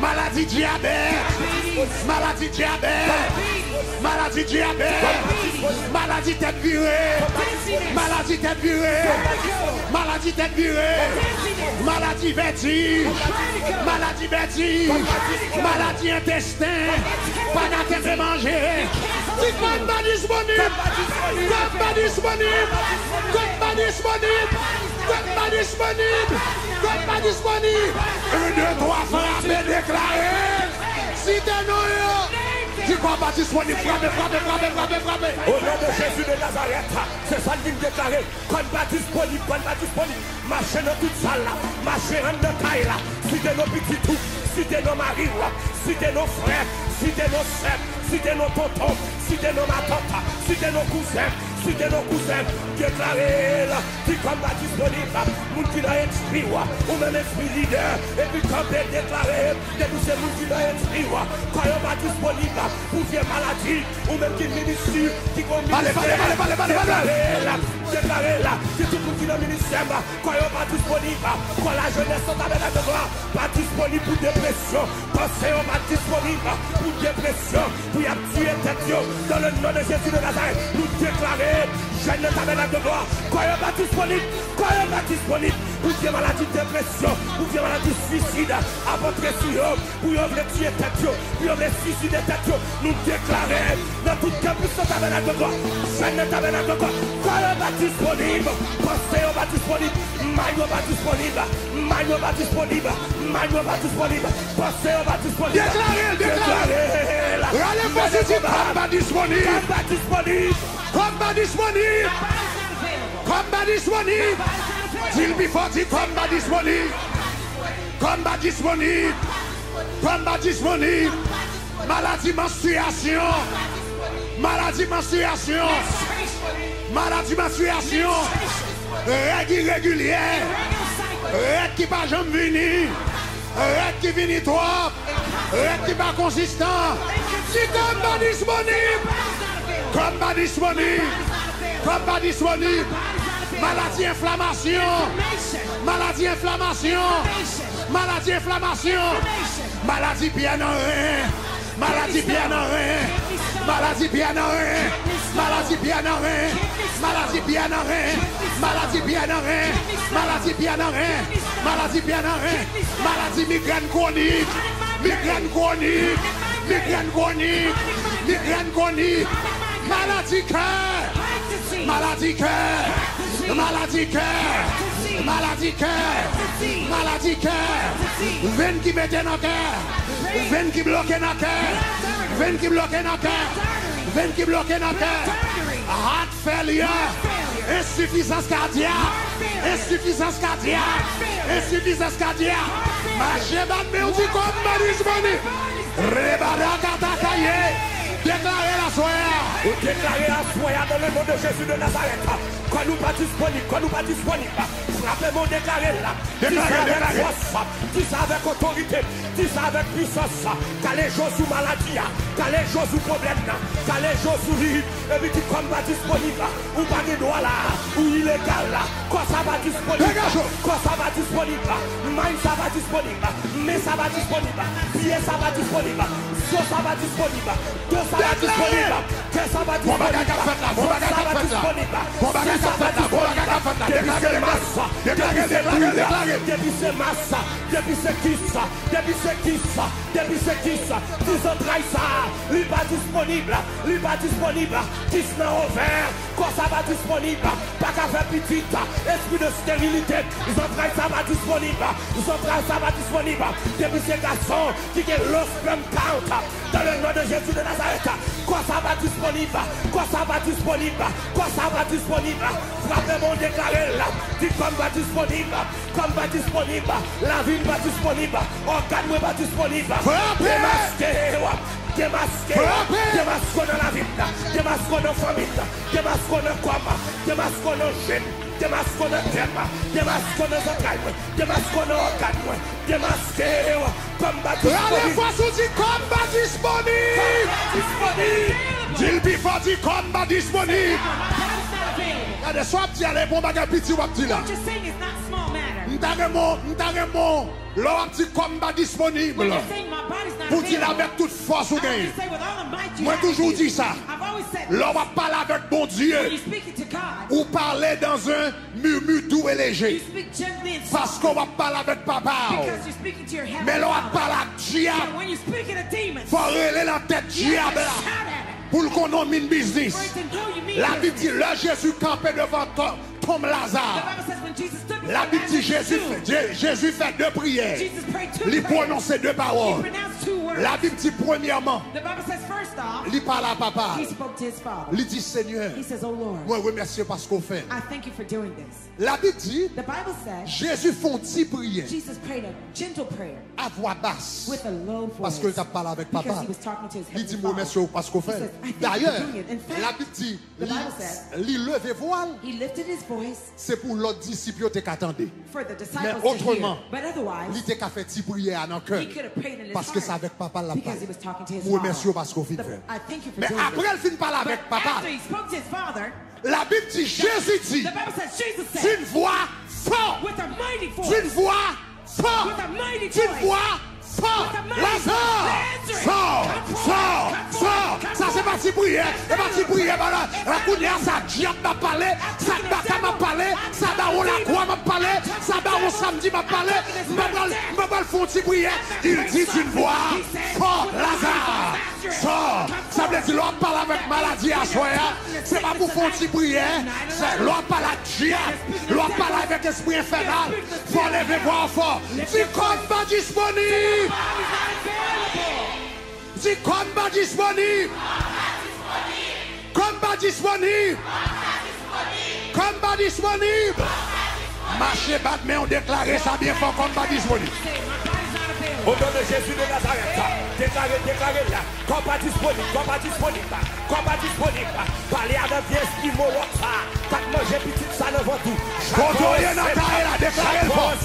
Maladi dyabèt. Maladi dyabèt. Maladi dyabèt. Maladi tèt vire. Maladi tèt vire. Maladi tèt vire. Maladi vètij. Maladi vètij. Maladi entesten. Panatè de manje. Di kòm pa disponib. Kòm pa disponib. Kòm pa disponib. Kòm pa disponib. Kòm pa disponib. Un, de, twa, frape, deklare. Site non yo. Di kòm pa disponib. Frape, frape, frape, frape, frape. Au nom de Jésus de Nazareth, se sa n vin deklare. Kò n pa disponib, kò n pa disponib. Mache nan tout sal la, mache anndan kay la. Site non pitit ou, site non mari w, site non frè, site non sè, site non tonton, site non matant, site non kouzen, Site non kouzen, deklare l, di kòm pa disponib. Moun ki nan H P w, ou menm H P lidè, epi kanpe deklare, depi se moun ki nan H P w, kò yo pa disponib pou vye maladi, ou menm ki ministè, ki gon ministè, deklare l, deklare l, di tout moun ki nan ministè m, kò yo pa disponib, kò lajenès nan Tabènak de Glwa pa disponib pou depresyon, panse yo pa disponib pou depresyon, pou y ap tiye tèt yo. Dans le nom de Jésus de Nazareth, nou deklare, jèn nan Tabènak de Glwa, kò yo pa disponib, kò yo pa disponib pou vye maladi depresyon, pou vye maladi suisid ap antre sou yo, pou yo vle tiye tèt yo, pou yo vle suiside tèt yo. Nou deklare nan tout kanpis nan Tabènak de Glwa, jèn nan Tabènak de Glwa, kò yo pa disponib, panse yo pa disponib, mind yo pa disponib, mind yo pa disponib, mind yo pa disponib, panse yo pa disponib. Deklare l, deklare l. Rale fòs ou di, kò m pa disponib. Kò m pa disponib. Kò m pa disponib. Kò m pa disponib. Di l pi fò, di, kò m pa disponib. Kò m pa disponib. Kò m pa disponib. Maladi manstriyasyon. Maladi manstriyasyon. Maladi manstriyasyon. Règ iregilyè. Règ ki pa janm vini. Règ ki vini twòp. Règ ki pa konsistan. Di, kò m pa disponib. Kò m pa disponib. Kò m pa disponib. Maladi enflamasyon. Maladi enflamasyon. Maladi enflamasyon. Maladi pyè nan ren. Maladi pyè nan ren. Maladi pyè nan ren. Maladi pyè nan ren. Maladi pyè nan ren. Maladi pyè nan ren. Maladi pyè nan ren. Maladi pyè nan ren. Maladi migrèn kwonik. Migrèn kwonik. Migrèn kwonik. Migrèn kwonik. Maladi kè. Maladi kè. Maladi kè. Maladi kè. Maladi kè. Venn ki mete nan kè. Venn ki bloke nan kè. Venn ki bloke nan kè. Venn ki bloke nan kè. Heart failure. Ensifizans kadyak. Ensifizans kadyak. Ensifizans kadyak. Mache bat men w, di, kò m pa disponib. Rebadakatakaye. Deklare l aswè a. Ou deklare aswè a dans le nom de Jésus de Nazareth. Kò nou pa disponib, kò nou pa disponib. Frape men w, deklare l. Di sa avèk fòs, di sa avèk otorite, di sa avèk pwisans. Kale je w sou maladi a, kale je w sou pwoblèm nan, kale je w sou li, epi di, kò m pa disponib. Ou pa gen dwa la, ou ilegal la. Kò sa pa disponib. Kò sa pa disponib. Mind sa pa disponib. Men sa pa disponib. Pye sa pa disponib. Zo sa pa disponib. Do sa pa disponib. Kè sa pa disponib. Zòt sa pa disponib. Sou sa pa disponib. Depi se mas, depi se bouy, depi se mas, depi se kis, depi se kis, depi se kis, ti zantray sa, li pa disponib, li pa disponib. Kis nan ovè, kò sa pa disponib, pa ka fè pitit, espri de sterilite, zantray sa pa disponib, zantray sa pa disponib. Depi se gason ki gen low sperm count, dans le nom de Jésus de Nazareth, kò sa pa disponib, kò sa pa disponib, kò sa pa disponib. Frape men w, deklare l, di, kò m pa disponib, kò m pa disponib, lavi m pa disponib, ògàn mwen pa disponib. Frape! Demaske w, demaske w, demaske w nan lavi m, demaske w nan fanmi m, demaske w nan kò m, demaske w nan je m, demaske w nan tèt m, demaske w nan zantray mwen, demaske w nan ògàn mwen, demaske w. Kò m pa disponib. Rale fòs ou di, kò m pa disponib. Di l pi fò, di, kò m pa disponib. Gade, sa w ap di a la, e pa yon bagay piti w ap di la. M ta renmen, m ta renmen, lè w ap di kò m pa disponib, pou w di l avèk tout fòs ou genyen. Mwen toujou di sa. Lè w ap pale avèk Bondye, ou pale dans un murmure doux et léger. Paske w ap pale avèk Papa w. Men lè w ap pale ak dyab, fò w rele nan tèt dyab la pou l konnen w mean business. Labib di, lè Jezi kanpe devan tonm Laza, Labib di, Jezi fè, Je- Jezi fè de priyè. Li pwononse de pawòl. two words. Labib di, premyèman, The Bible says, first off, li pale a Papa. He spoke to his Father. Li di, Senyè, He says, "Oh Lord, mwen remèsye w paske w fè l." I thank you for doing this. Labib di, The Bible says, Jezi fè yon ti priyè Jesus prayed a gentle prayer a vwa bas, with a low voice, paske l t ap pale avèk Papa l. Because he was talking to his Heavenly Father. Li di, "M remèsye w paske w fè l." He says, "I thank you for doing it." In fact, Labib di, the Bible says, li leve vwa l, he lifted his voice, se pou lòt disip yo te ka tande. For the disciples to hear. Men otreman, but otherwise, li te ka fè ti priyè a nan kè l, he could have prayed in his heart, paske se avèk Papa l l ap pale. Because he was talking to his Father. Mwen remèsye w paske w fin fè l. I thank you for doing this. Men apre l fin pale avèk Papa l, after he spoke to his Father, Labib di, Jezi di, the Bible says, Jesus said, d'une voix forte, with a mighty voice, d'une voix forte, d'une voix forte, Lazare, sò, sò, sò. Sa se pa ti priyè, e pa ti priyè, pa la. Kounye a, sa dyab m ap pale, sa baka m ap pale, sa bawon lakwa m ap pale, sa bawon samdi m ap pale. M pa pral, m pa pral fè yon ti priyè. Il dit d'une voix forte, Lazare, sò. Sa vle di, lè w ap pale avèk maladi aswè a, se pa pou fè yon ti priyè. Se lè w ap pale ak dyab, lè w ap pale avèk espri enfènal, fò w leve vwa w fò. Di, "Kò m pa disponib." Di, "Kò m pa disponib." Kò m pa disponib. Kò m pa disponib. Mache bat men w, deklare sa byen fò, "Kò m pa disponib." O non de Jezi de Nazarèt, deklare, deklare la. Kò pa disponib, kò pa disponib, kò pa disponib. Pale avèk vye espri mowòk sa k ap manje pitit sa nan vant ou. Kote w ye nan kay la, deklare l fò.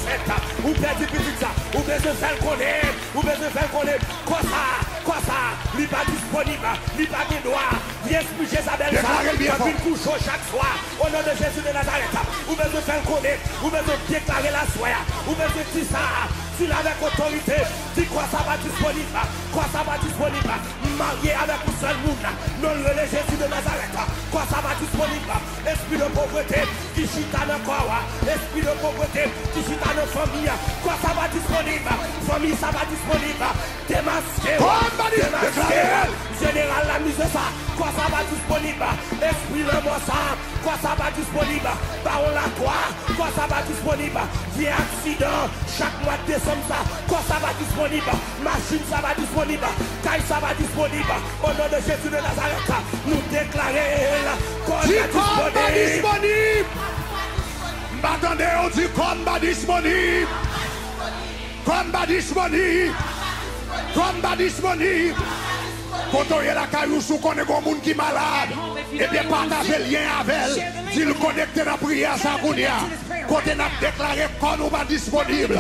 Ou pèdi pitit sa, ou bezwen fè l konnen, ou bezwen fè l konnen. Kò sa, kò sa, li pa disponib, li pa gen dwa. Vye espri Jezabèl sa, k ap vin kouche w chak swa. O non de Jezi de Nazarèt, ou bezwen fè l konnen, ou bezwen deklare l aswè a, ou bezwen di sa, di l avèk otorite, di kò sa pa disponib, kò sa pa disponib, m marye avèk yon sèl moun, non l rele Jezi de Nazarèt, kò sa pa disponib, espri de povrete ki chita nan kò a, espri de povrete ki chita nan fanmi a, kò sa pa disponib, fanmi sa pa disponib, demaske w, demaske w, jeneral lamize sa, kò sa pa disponib, espri lanmò sa, kò sa pa disponib, bawon lakwa, kò sa pa disponib, vye aksidan, chak mwa desanm sa, kò sa pa disponib, machin sa pa disponib, kay sa pa disponib, o non de Jezi de Nazarèt, nou deklare l, kò sa disponib. M pa tande yo di, "Kò m pa disponib." Kò m pa disponib. Kò m pa disponib. Kote w ye lakay ou, si w konnen gon moun ki malad, ebyen, pataje lyen avè l. Di l konekte nan priyè sa kounye a. Kote n ap deklare kò nou pa disponib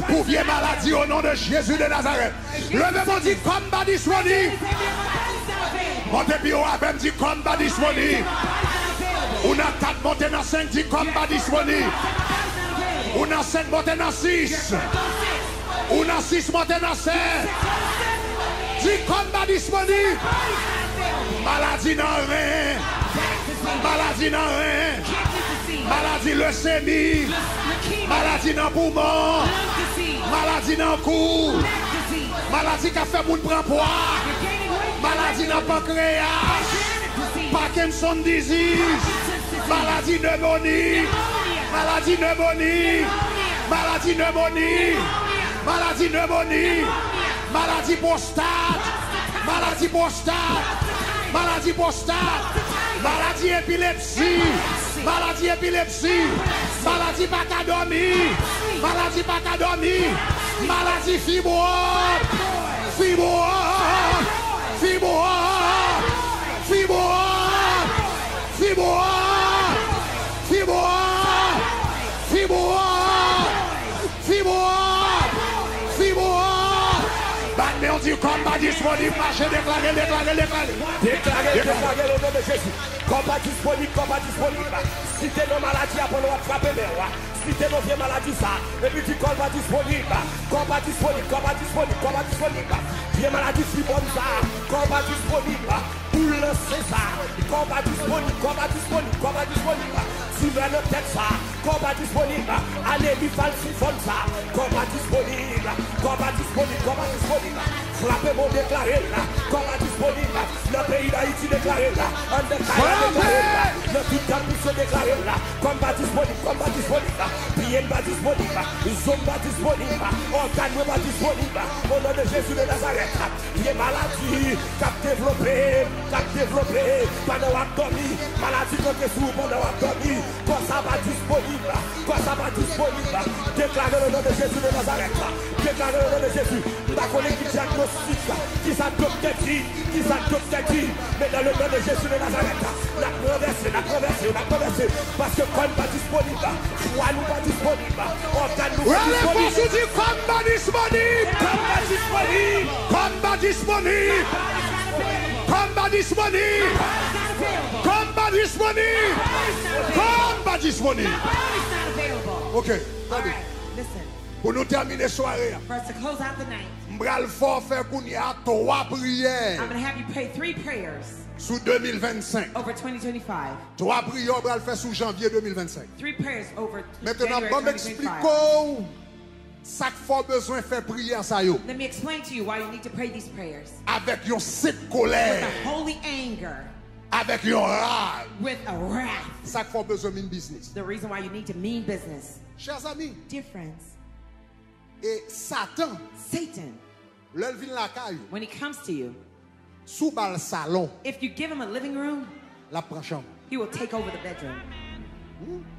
pou vye maladi, o non de Jezi de Nazarèt. Leve men w, di, "Kò m pa disponib." Monte pi wo avè m, di, "Kò m pa disponib." Ou nan kat, monte nan senk, di, "Kò m pa disponib." Ou nan senk, monte nan sis. Ou nan sis, monte nan sèt. Di, "Kò m pa disponib." Maladi nan ren. Maladi nan ren. Maladi lesemi. Maladi nan poumon. Maladi nan kou. Maladi k ap fè moun pran pwa. Maladi nan pankreyas. Parkinson disease. Maladi nemoni. Maladi nemoni. Maladi nemoni. Maladi nemoni. Maladi pwostat. Maladi pwostat. Maladi pwostat. Maladi epilepsi. Maladi epilepsi. Maladi pa ka dòmi. Maladi pa ka dòmi. Maladi fibwòd. Fibwòd. Fibwòd. Fibwòd. Fibwòd. Fibwòd. Fibwòd. Fibwòd. Bat men w, di, "Kò m pa disponib." Mache, deklare, deklare, deklare. Deklare, deklare, o non de Jezi. Kò pa disponib, kò pa disponib. Site non maladi a pandan w ap frape men w. Site non vye maladi sa. Epi di, "Kò pa disponib. Kò pa disponib, kò pa disponib, kò pa disponib." Vye maladi fibwòm sa. Kò pa disponib. Boul nan sen sa. Kò pa disponib, kò pa disponib, kò pa disponib. Timè nan tèt sa. Kò pa disponib. Anemi falsifòm sa. Kò pa disponib. Kò pa disponib, kò pa disponib. Frape men w, deklare l. Kò pa disponib. Nan peyi Dayiti, deklare l. Anndan kay la, deklare l. Nan tout tanp misyon, deklare l. Kò m pa disponib, kò m pa disponib. Pye m pa disponib, zo m pa disponib, ògàn mwen pa disponib. O non de Jezi de Nazarèt, pye maladi k ap devlope, k ap devlope, pandan w ap dòmi, maladi kanpe sou ou pandan w ap dòmi, kò sa pa disponib, kò sa pa disponib. Deklare o non de Jezi de Nazarèt, deklare o non de Jezi. M pa konnen ki dyagnostik, ki sa doktè di, ki sa doktè di, men nan le non de Jezi de Nazarèt, n ap ranvèse, n ap ranvèse, n ap ranvèse, paske kò n pa disponib, fwa nou pa disponib, ògàn nou pa disponib. Rele fò, di, kò m pa disponib! Kò m pa disponib! Kò m pa disponib! Kò m pa disponib! Kò m pa disponib! Kò m pa disponib! Ok, tande. Pou nou tèmine sware a, m pral fè w fè kounye a twa priyè sou de mil vennsenk. Twa priyè w pral fè sou janvye de mil vennsenk. Mentnan, ban m eksplike w sa k fè w bezwen fè priyè sa yo. Avèk yon senp kolè. Avèk yon raj. Sa k fè w bezwen mean business. Chè zanmi, e Satan, lè l vin lakay ou, si w ba l salon, l ap pran chanm.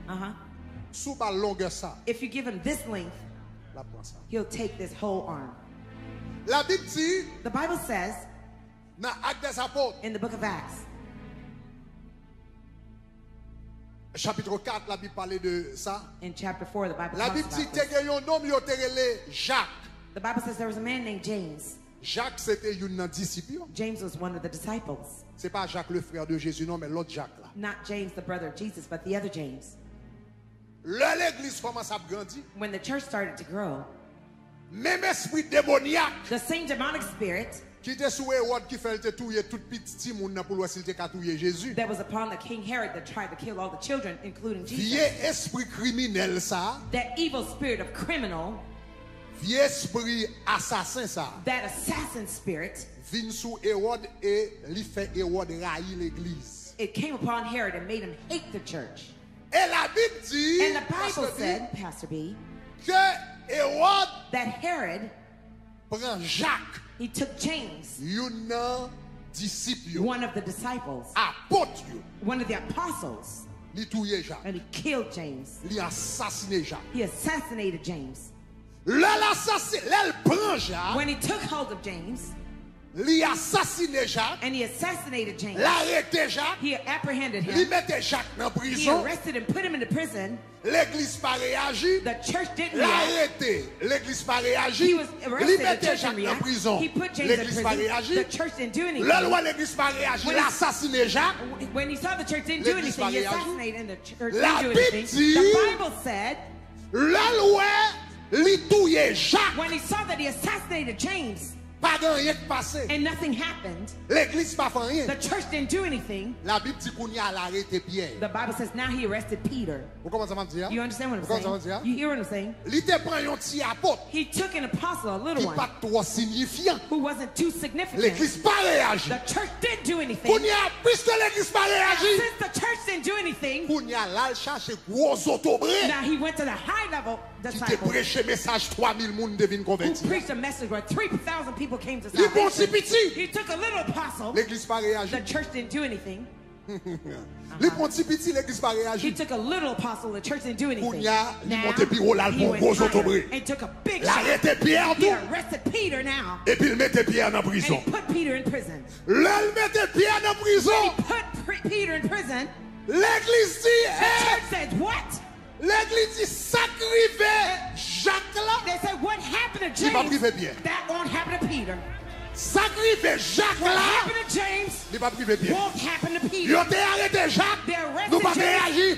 Uh-huh. Si w ba l longè sa, l ap pran sa. Labib di nan Ak dèzapot, chapit kat, Labib pale de sa. Labib di te gen yon nonm yo te rele Jak. Jak se te youn nan disip yo. Se pa Jak le frè de Jezi non, men lòt Jak la. Lè legliz kòmanse ap grandi, menm espri demonyak ki te sou Ewòd ki fè l te touye tout pitit timoun nan pou l wè si l te ka touye Jezi. Vye espri kriminèl sa a, vye espri asasen sa a vin sou Ewòd e li fè Ewòd rayi legliz. E Labib di, Pastè B, ke Ewòd pran Jak, youn nan disip yo, apot yo. Li touye Jak. Li asasine Jak. Lè l asasi-, lè l pran Jak, li asasine Jak, l arete Jak, li mete Jak nan prizon. Legliz pa reyaji, l arete, legliz pa reyaji, li mete Jak nan prizon. Legliz pa reyaji. Lè l wè legliz pa reyaji, l asasine Jak. Legliz pa reyaji. Labib di, lè l wè li touye Jak, pa gen anyen k pase. Legliz pa fè anyen. Labib di kounye a l arete Pyè. Ou konprann sa m ap di a? Ou konprann sa m ap di a? Li te pran yon ti apot ki pa t twò siyifyan. Legliz pa reyaji. Kounye a, piske legliz pa reyaji, kounye a, l al chache gwo zotobre ki te preche mesaj, twa mil moun te vin konvèti a. Li pran ti piti. Legliz pa reyaji. Li pran ti piti, legliz pa reyaji. Kounye a, li monte pi wo, l al pran yon gwo zotobre. L arete Pyè tou. Epi l mete Pyè nan prizon. Lè l mete Pyè nan prizon, legliz di, e, legliz di, sa k rive Jak la, li p ap rive Pyè. Sa k rive Jak la, li p ap rive Pyè. Yo te arete Jak, nou pa t reyaji.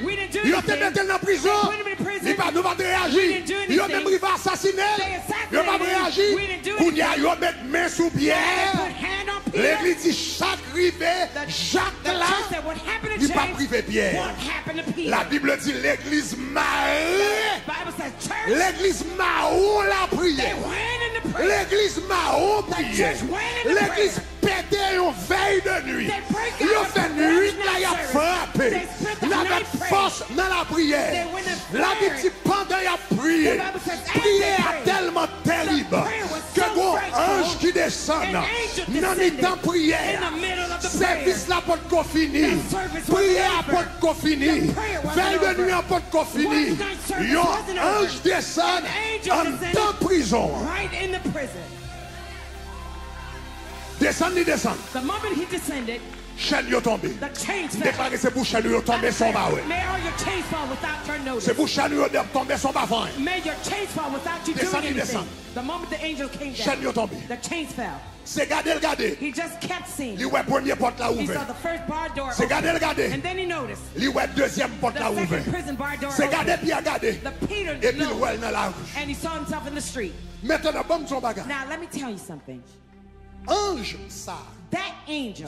Yo te mete l nan prizon, li pa, nou pa t reyaji. Yo menm rive asasine l, yo pa t reyaji. Kounye a, yo met men sou Pyè. Legliz di, sa k rive Jak la, li p ap rive Pyè. Labib di, legliz mare. Legliz mawon lapriyè. Legliz mawon priyè. Legliz pete yon vèy de nwi. Yo fè nwit la, y ap frape. Navèt fòs nan lapriyè. Labib di, pandan y ap priye. Priye a tèlman tèrib ke gon anj ki desann nan mitan priyè a. Sèvis la potko fini. Priyè a potko fini. Vèy de nwi an potko fini. Yon anj desann anndan prizon an. Desann li desann. Chèn yo tonbe. Deklare se pou chèn yo tonbe san w pa wè. Se pou chèn yo tonbe san w pa fè anyen. Desann li desann. Chèn yo tonbe. Se gade l gade. Li wè premye pòt la ouvè. Se gade l gade. Li wè dezyèm pòt la ouvè. Se gade Pyè gade. Epi l wè l nan lari. Mentnan, ban m di w yon bagay. Anj sa a,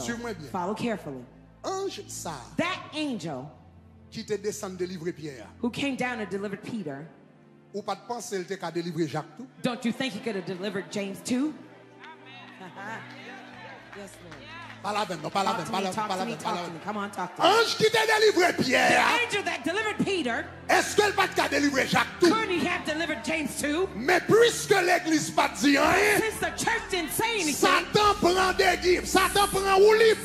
suiv mwen byen. Anj sa a ki te desann delivre Pyè a, ou pa t panse l te ka delivre Jak tou? Pale avè m non, pale avè m, pale avè m, pale avè m, pale avè m. Anj ki te delivre Pyè a, èske l pa t ka delivre Jak tou? Men piske legliz pa t di anyen, Satan pran degi, Satan pran woulib.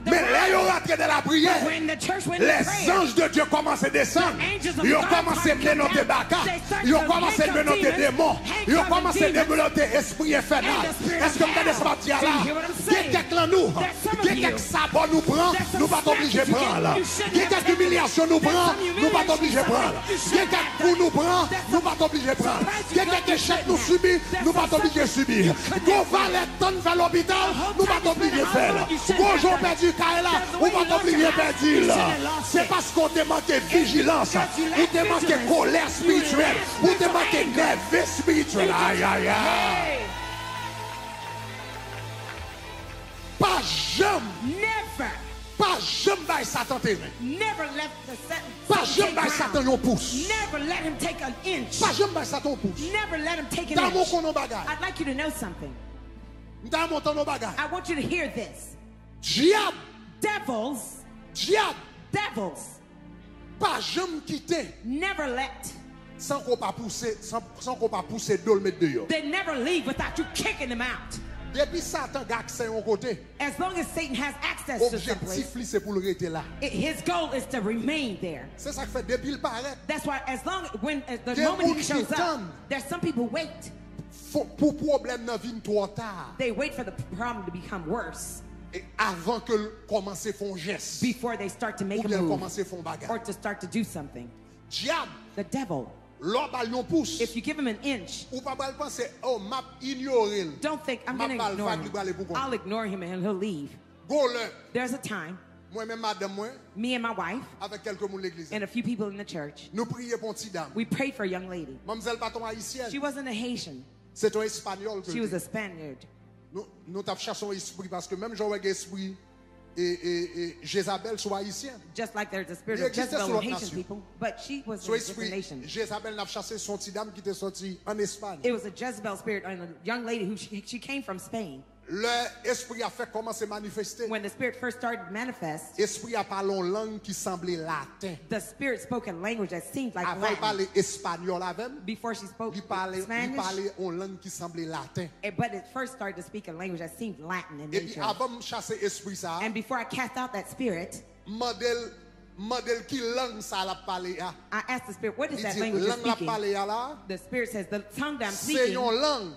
Men lè yo rantre nan lapriyè, lèzanj de Dye kòmanse desann. Yo kòmanse menote baka. Yo kòmanse menote demon. Yo kòmanse menote espri enfènal. Èske m tande sa m ap di a la? Gen kèk lan nou, gen kèk sabò nou pran, nou pa t oblije pran l. Gen kèk imilyasyon nou pran, nou pa t oblije pran l. Gen kèk kou nou pran, nou pa t oblije pran l. Gen kèk echèk nou sibi, nou pa t oblije sibi. Gon valè tann fè lopital, nou pa t oblije fè l. Gon jan w pèdi kay la, ou pa t oblije pèdi l. Se paske w te manke vijilans, ou te manke kolè espirityèl, ou te manke nève espirityèl. Ayayay! Pa janm, pa janm bay Satan teren. Pa janm bay Satan yon pous. Pa janm bay Satan yon pous. Dam, ou konnen yon bagay. M ta renmen w tande yon bagay. Dyab, dyab, pa janm kite san ke w pa pouse, san, san ke w pa pouse do l met deyò. Depi Satan gen aksè yon kote, objektif li se pou l rete la. Se sa k fè depi l parèt, gen moun ki tann pou pwoblèm nan vin twò ta. E avan ke l kòmanse fè yon jès, oubyen l kòmanse fè yon bagay. Dyab, lè w ba l yon pous, ou pa pral panse, "Oh, m ap inyore l, m ap ba l vag, li prale pou kont li." Gon lè, mwen menm, madanm mwen, avèk kèlke moun legliz la, nou priye pou yon ti dam. Manmzèl pa t yon Ayisyèn. Se t yon Espanyòl ke l te. Nou, nou t ap chache yon espri, paske menm jan w wè gen espri e, e, e Jezabèl sou Ayisyen, li egziste sou lòt nasyon. Se yon espri Jezabèl n ap chache, se yon ti dam ki te soti ann Espay. Lè espri a fèk kòmanse manifeste, espri a pale yon lang ki sanble laten. Avan l pale espanyòl avè m, li pale, li pale yon lang ki sanble laten. Epi avan m chase espri sa a, m mande l, m mande l ki lang sa l ap pale a. Li di, lang l ap pale a la, se yon lang,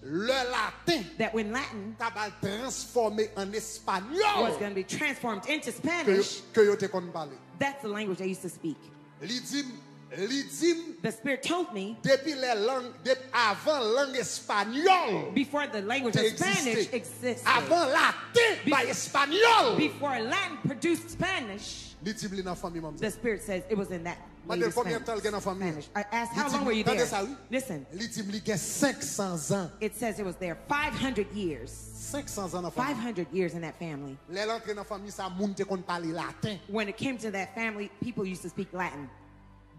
lè laten ta pral transfòme an espanyòl, ke yo, ke yo te konn pale. Li di m, li di m, depi lè lang, depi avan lang espanyòl te egziste, avan laten bay espanyòl, li di m li nan fanmi manmzèl. Mande l konbyen tan l gen nan fanmi an. Li di m, tande sa wi. Li di m li gen senk san zan. Senk san zan nan fanmi. Lè l antre nan fanmi sa, moun te konn pale laten.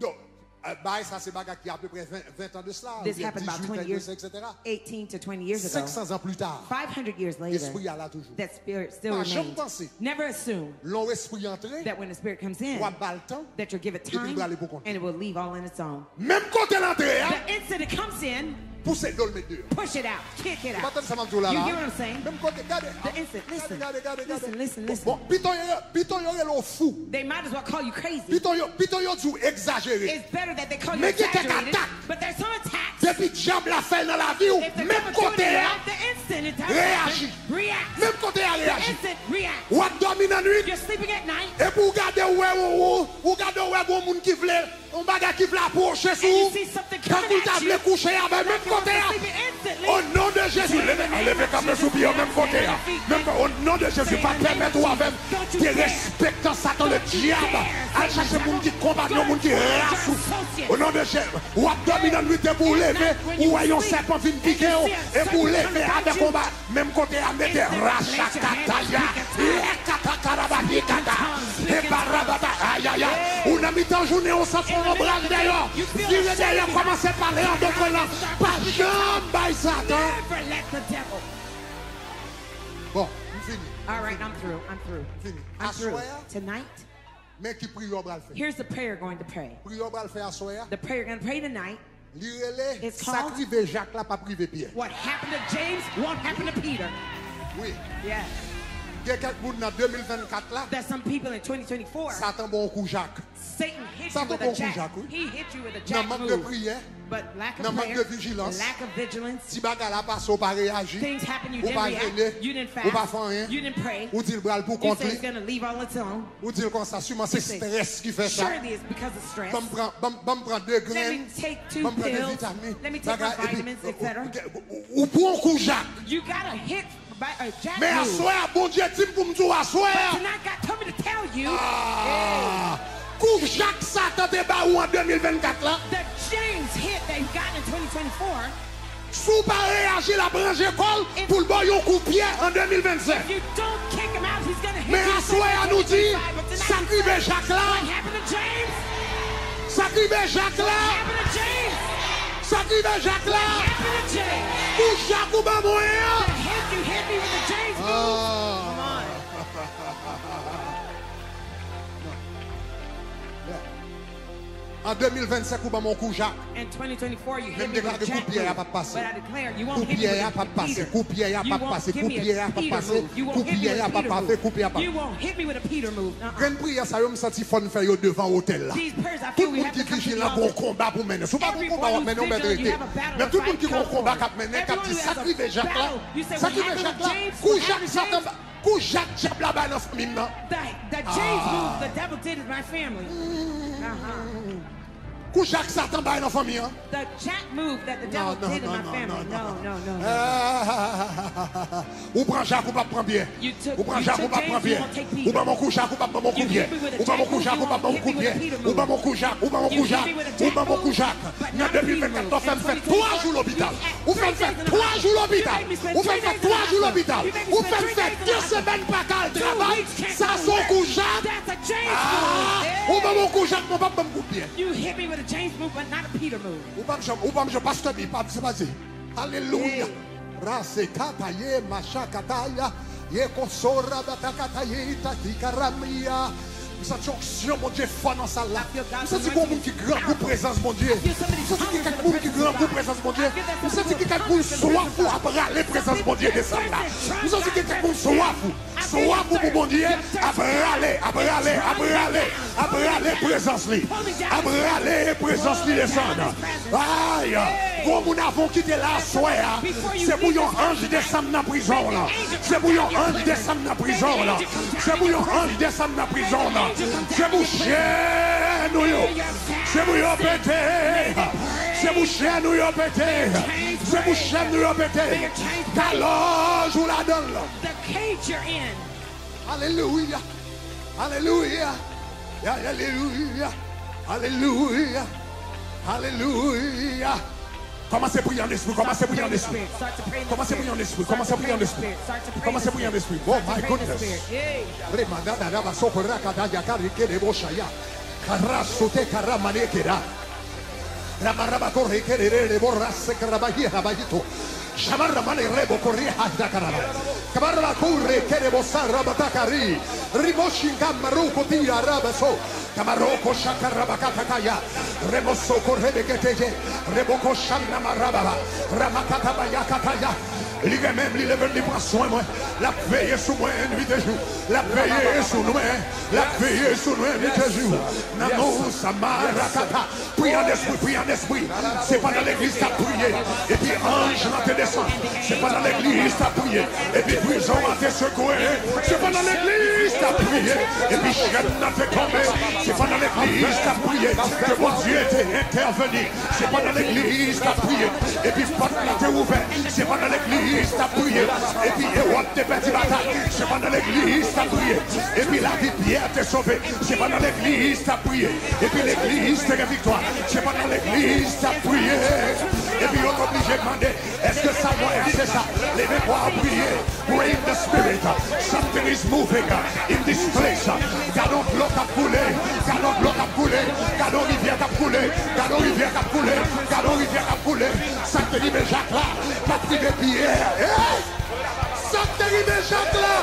Donk, Bagay sa se bagay ki apeprè ven, ven tan de sila, oubyen dizuit tan de sila, etsetera. Senk san zan pli ta, Espri a la toujou. Pa janm panse. Lè yon espri antre, w ap ba l tan, epi l prale pou kont li. Menm kote l antre a, pouse do l met deyò. Ou pa tande sa m ap di w la la? Menm kote, gade, gade, gade, gade. Bon, pito yo, pito yo rele w fou. Pito yo, pito yo di w egzajere. Men gen kèk atak. Depi dyab la fè l nan lavi w, menm kote a, reyaji. Menm kote a, reyaji. W ap dòmi nan nwit, epi w gade, w wè, w, w, w gade, w wè gon moun ki vle yon bagay ki vle apwoche sou ou, tankou l ta vle kouche avè w menm kote a. O non de Jezi, leve, leve kanpe sou pye w menm kote a. Menm ko-, o non de Jezi, pa pèmèt ou avè m derespektan Satan ledyab al chache moun ki konpaynon, moun ki ras ou. O non de Jezi, w ap dòmi nan nwit epi w leve, ou wè yon sèpan vin pike w, epi w leve avèk yon ba-, Menm kote a mete rachakataya, ekatakarababikata, ebarabata, ayaya. Ou nan mitan jounen, ou santi yon lonbraj dèyè w. Vire dèyè, kòmanse pale an dòt lang. Pa janm bay Satan. Bon, m fini. All right, I'm through. I'm through. M fini. I'm through. Aswè a, tonight, men ki priyè w pral fè. Here's the prayer you're going to pray. Priyè w pral fè aswè a. The prayer you're going to pray tonight Li rele, it's called, sa k rive Jak la p ap rive Pyè. What happened to James won't happen to Peter. Wi. Yeah. Gen kèk moun nan de mil vennkat la, there's some people in twenty twenty-four, Satan ba w yon kou Jak. Satan ba w yon kou Jak, wi. He hit you with a jack move. Nan mank de priyè, but lack of prayer, nan mank de vijilans, lack of vigilance, ti bagay la pase, ou pa reyaji, things happen, you didn't react, you didn't fast, ou pa jene, ou pa fè anyen, you didn't pray, ou di l pral pou kont li. You say it's gonna leave all its own. Ou di l konsa, siman se strès ki fè sa. Surely it's because of stress. Ban m pran, ban m, ban m pran de grenn, ban m pran de vitamin, bagay, epi, ou, ou, ou pran yon kou Jak. You got a hit by a jack move. Men aswè a, Bondye di m pou m di w aswè a. But tonight God told me to tell you, ah, kou Jak Satan te ba ou an de mil vennkat la, the James hit that you got in twenty twenty-four, si w pa reyaji, l ap ranje kò l pou l ba w yon kou pyè an de mil vennsenk. Men aswè a, nou di, sa k rive Jak la, sa k rive Jak la, sa k rive Jak la, kou Jak ou ban mwen an. Ah. An de mil vennsenk, ou ban m yon kou Jak. Men m deklare kou pyè a p ap pase. Kou pyè a p ap pase. Kou pyè a p ap pase. Kou pyè a p ap pase. Kou pyè a p ap pase. Kou pyè a p ap pase. Grenn priyè sa yo, m santi fò n fè yo devan otèl la. Tout moun ki vijilan, gon konba pou mennen. Si w pa gon konba w ap mennen, w mèt rete. Men tout moun ki gon konba k ap mennen, k ap di, sa k rive Jak la? Sa k rive Jak la? Kou Jak Satan ba Kou Jak dyab la bay nan fanmi m nan. The, the James move the devil did in my family. Uh-huh. Kou Jak Satan bay nan fanmi an. The jack move that the devil did in my family. No, no, no, no, no. Ah, ou pran Jak, ou p ap pran pyè. Ou pran Jak, ou p ap pran pyè. Ou ban m yon kou Jak, ou p ap ban m yon kou pyè. Ou ban m yon kou Jak, ou p ap ban m yon kou pyè. Ou ban m yon kou Jak, ou ban m yon kou Jak. Ou ban m yon kou Jak. Nan de mil vennkat, ou fè m fè twa jou lopital. Ou fè m fè twa jou lopital. Ou fè m fè twa jou lopital. Ou fè m fè de semèn pa ka al travay. Sa se yon kou Jak. Ah, ou ban m yon kou Jak, men w p ap ban m kou pyè. You hit me with a James move, but not a Peter move. Ou pa m janm, ou pa m janm, pastè Bi, pa, se pa di. Alelouya. Rasekataye, machakataya, ye konsora batakataye, itati karamia. M santi onksyon Bondye fò nan sal la. M santi gon moun ki grangou prezans Bondye. M santi gen kèk moun ki grangou prezans Bondye. M santi gen kèk moun swaf ou ap rale prezans Bondye desann la. M santi gen kèk moun swaf ou. Swaf ou pou Bondye ap rale, ap rale, ap rale, ap rale prezans li. Ap rale prezans li desann. Ay, gon moun avan w kite la aswè a, se pou yon anj desann nan prizon w lan. Se pou yon anj desann nan prizon w lan. Se pou yon anj desann nan prizon w lan. Se pou chèn ou yo. Se pou yo pete. Se pou chèn ou yo pete. Se pou chèn ou yo pete. Kalòj ou ladan l. The cage you're in. Alelouya. Alelouya. Alelouya. Alelouya. Alelouya. Kòmanse priye an lespri, kòmanse priye an lespri. Kòmanse priye an lespri, kòmanse priye an lespri. Kòmanse priye an lespri. Oh my goodness. Remanda dada baso kora kada yakari kede boshaya. Kara sote kara mane keda. Ramarabakore kerere borase karabahi rabayito. Shamaramane rebo kore hada karaba. Kabarabakure kerebo sarabatakari. Rimoshinga maruko tira rabaso. Kamaroko shakarabakatakaya. Remosoko rebeketeye. Reboko shannamarababa. Ramakatabaya kataya. Li renmen m, li leve m, li pran swen mwen. L ap veye sou mwen nwit e jou. L ap veye sou mwen. L ap veye sou mwen nwit e jou. Nan non sa marakata. Priye an espri, priye an espri. Se pandan legliz t ap priye, epi anj lan te desann. Se pandan legliz t ap priye, epi prizon an te sekwe. Se pandan legliz t ap priye, epi chèn nan te tonbe. Se pandan legliz t ap priye ke Bondye te entèveni. Se pandan legliz t ap priye, epi pòt la te ouvè. Se pandan legliz t ap priye, epi Ewòd te pèdi batay. Se pandan legliz t ap priye, epi lavi Pyè te sove. Se pandan legliz t ap priye, epi legliz te gen viktwa. Se pandan legliz t ap priye, epi yo t oblije mande, èske sa mwen an se sa? Leve vwa w priye. Pray in the spirit. Something is moving in this place. Gade yon dlo k ap koule. Gade yon dlo k ap koule. Gade yon rivyè k ap koule. Gade yon rivyè k ap koule. Gade yon rivyè k ap koule. Sa k te rive Jak la p ap rive Pyè. Hey! Sa k te rive Jak la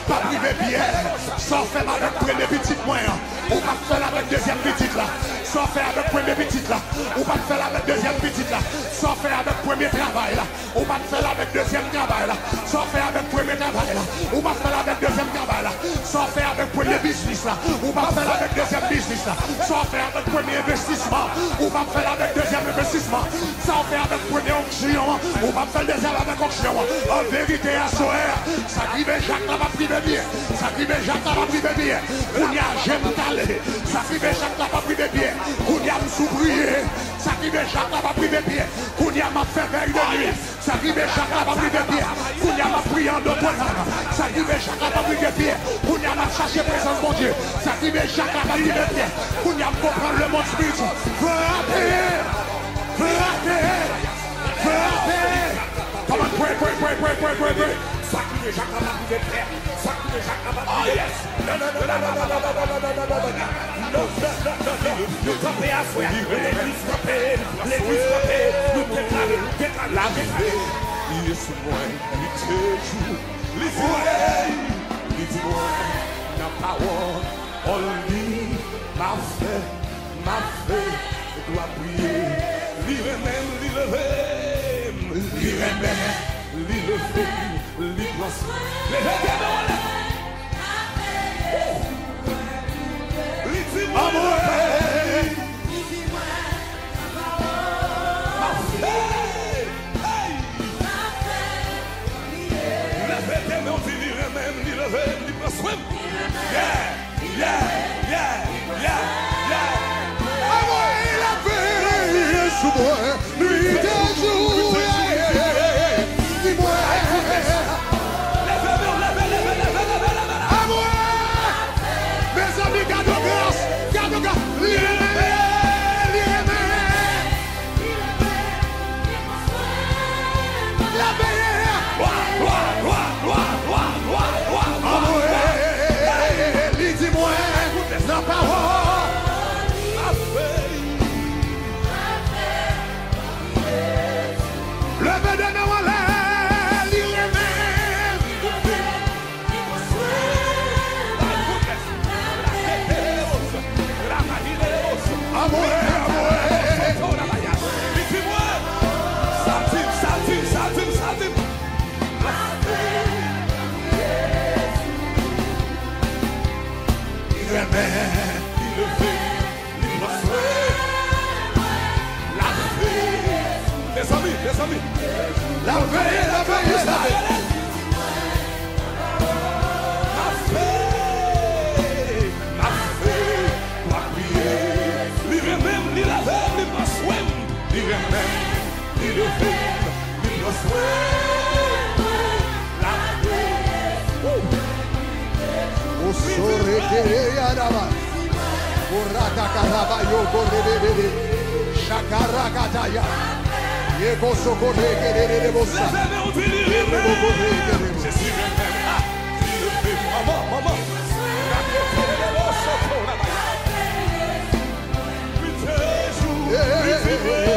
p ap rive Pyè. Sa w fè m avèk premye pitit mwen an, ou p ap fè l avèk dezyèm pitit la. Sa w fè avèk premye pitit la, ou p ap fè l avèk dezyèm pitit la. Sa w fè avèk premye travay la, ou p ap fè l avèk dezyèm travay la. Sa w fè avèk premye travay la, ou p ap fè l avèk dezyèm travay la. Sa w fè avèk premye biznis la, ou p ap fè l avèk dezyèm biznis la. Sa w fè avèk premye envestisman, ou p ap fè l avèk dezyèm envestisman. Sa w fè avèk premye onksyon an, ou p ap fè l dezyèm avèk onksyon an. An verite, aswè a, sa k rive Jak la p ap rive Pyè. Sa k rive Jak la p ap rive Pyè. Kounye a, je m kale. Sa k rive Jak la p ap rive Pyè. Kounye a, m sou priye. Sa k rive Jak la p ap rive Pyè. Kounye a, m ap fè vèy de nwi. Sa k rive Jak la p ap rive Pyè. Kounye a, m ap priye an dòt lang. Sa k rive Jak la p ap rive Pyè. Kounye a, m ap chache prezans Bondye. Sa k rive Jak la p ap rive Pyè. Kounye a, m konprann lemonn espirityèl. Frape! Frape! Frape! Come on, pray, pray, pray, pray, pray, pray, pray. Sa k rive Jak la p ap rive Pyè. Sa k rive Jak la p ap rive. Oh, yes. Non, non, non, non, non. Nou kanpe aswè a. Legliz kanpe. Legliz kanpe. Nou deklare, nou deklare, nou deklare. Li ye sou mwen, li te jou. Li di mwen, li di mwen, nan pawòl li, m ap fè, m ap fè, glwa priye. Li renmen m, li leve m, li renmen m, li leve m, li pran swen. Leve de men w anlè. Li di mwen, m ap fè, hey! Leve de men w, di li renmen m, li leve m, li pran swen m. Yeah, yeah, yeah, yeah, yeah. Amen. Li leve sou mwen. Nuit et jour, yeah, yeah, yeah. Di mwen. Leve, leve, leve, leve, leve, leve. Amwey! Mezanmi, gade yon gras, gade yon gras. Li renmen, li renmen. L ap veye. Glwa, glwa, glwa. Amwey! Li di mwen, nan pawòl. Leve de men w anlè, li renmen. Amwey, amwey. Li di mwen, sa di m, sa di m, sa di m, sa di m. Li renmen, li leve. Li pran swen. L ap veye. Mezanmi, mezanmi. L ap veye, l ap veye, l ap veye. M ap veye, m ap veye. M ap priye. Li renmen m, li leve m, li pran swen m. Li renmen m, li leve m, li pran swen mwen. L ap veye. Woo! Osorekereyaraba. Orakakarabayokorebebebe. Shakarakataya. Yekosokorekererebosa. Leve men w, di li renmen. Yekosokorekerebo. Jezi renmen m. Ah, li leve m. Manman, manman. Raketerebosokorabaya. Nuit et jour, li di mwen,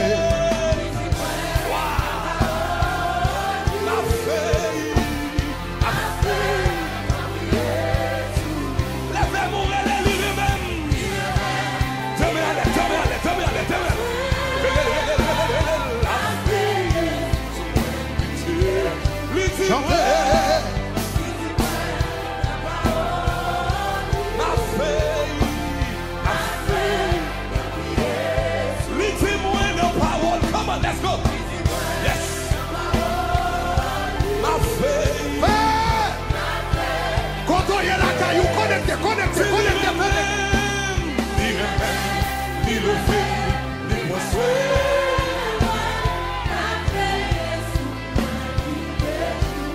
Konekte, konekte, konekte. Li renmen m, li leve m, li pran swen mwen.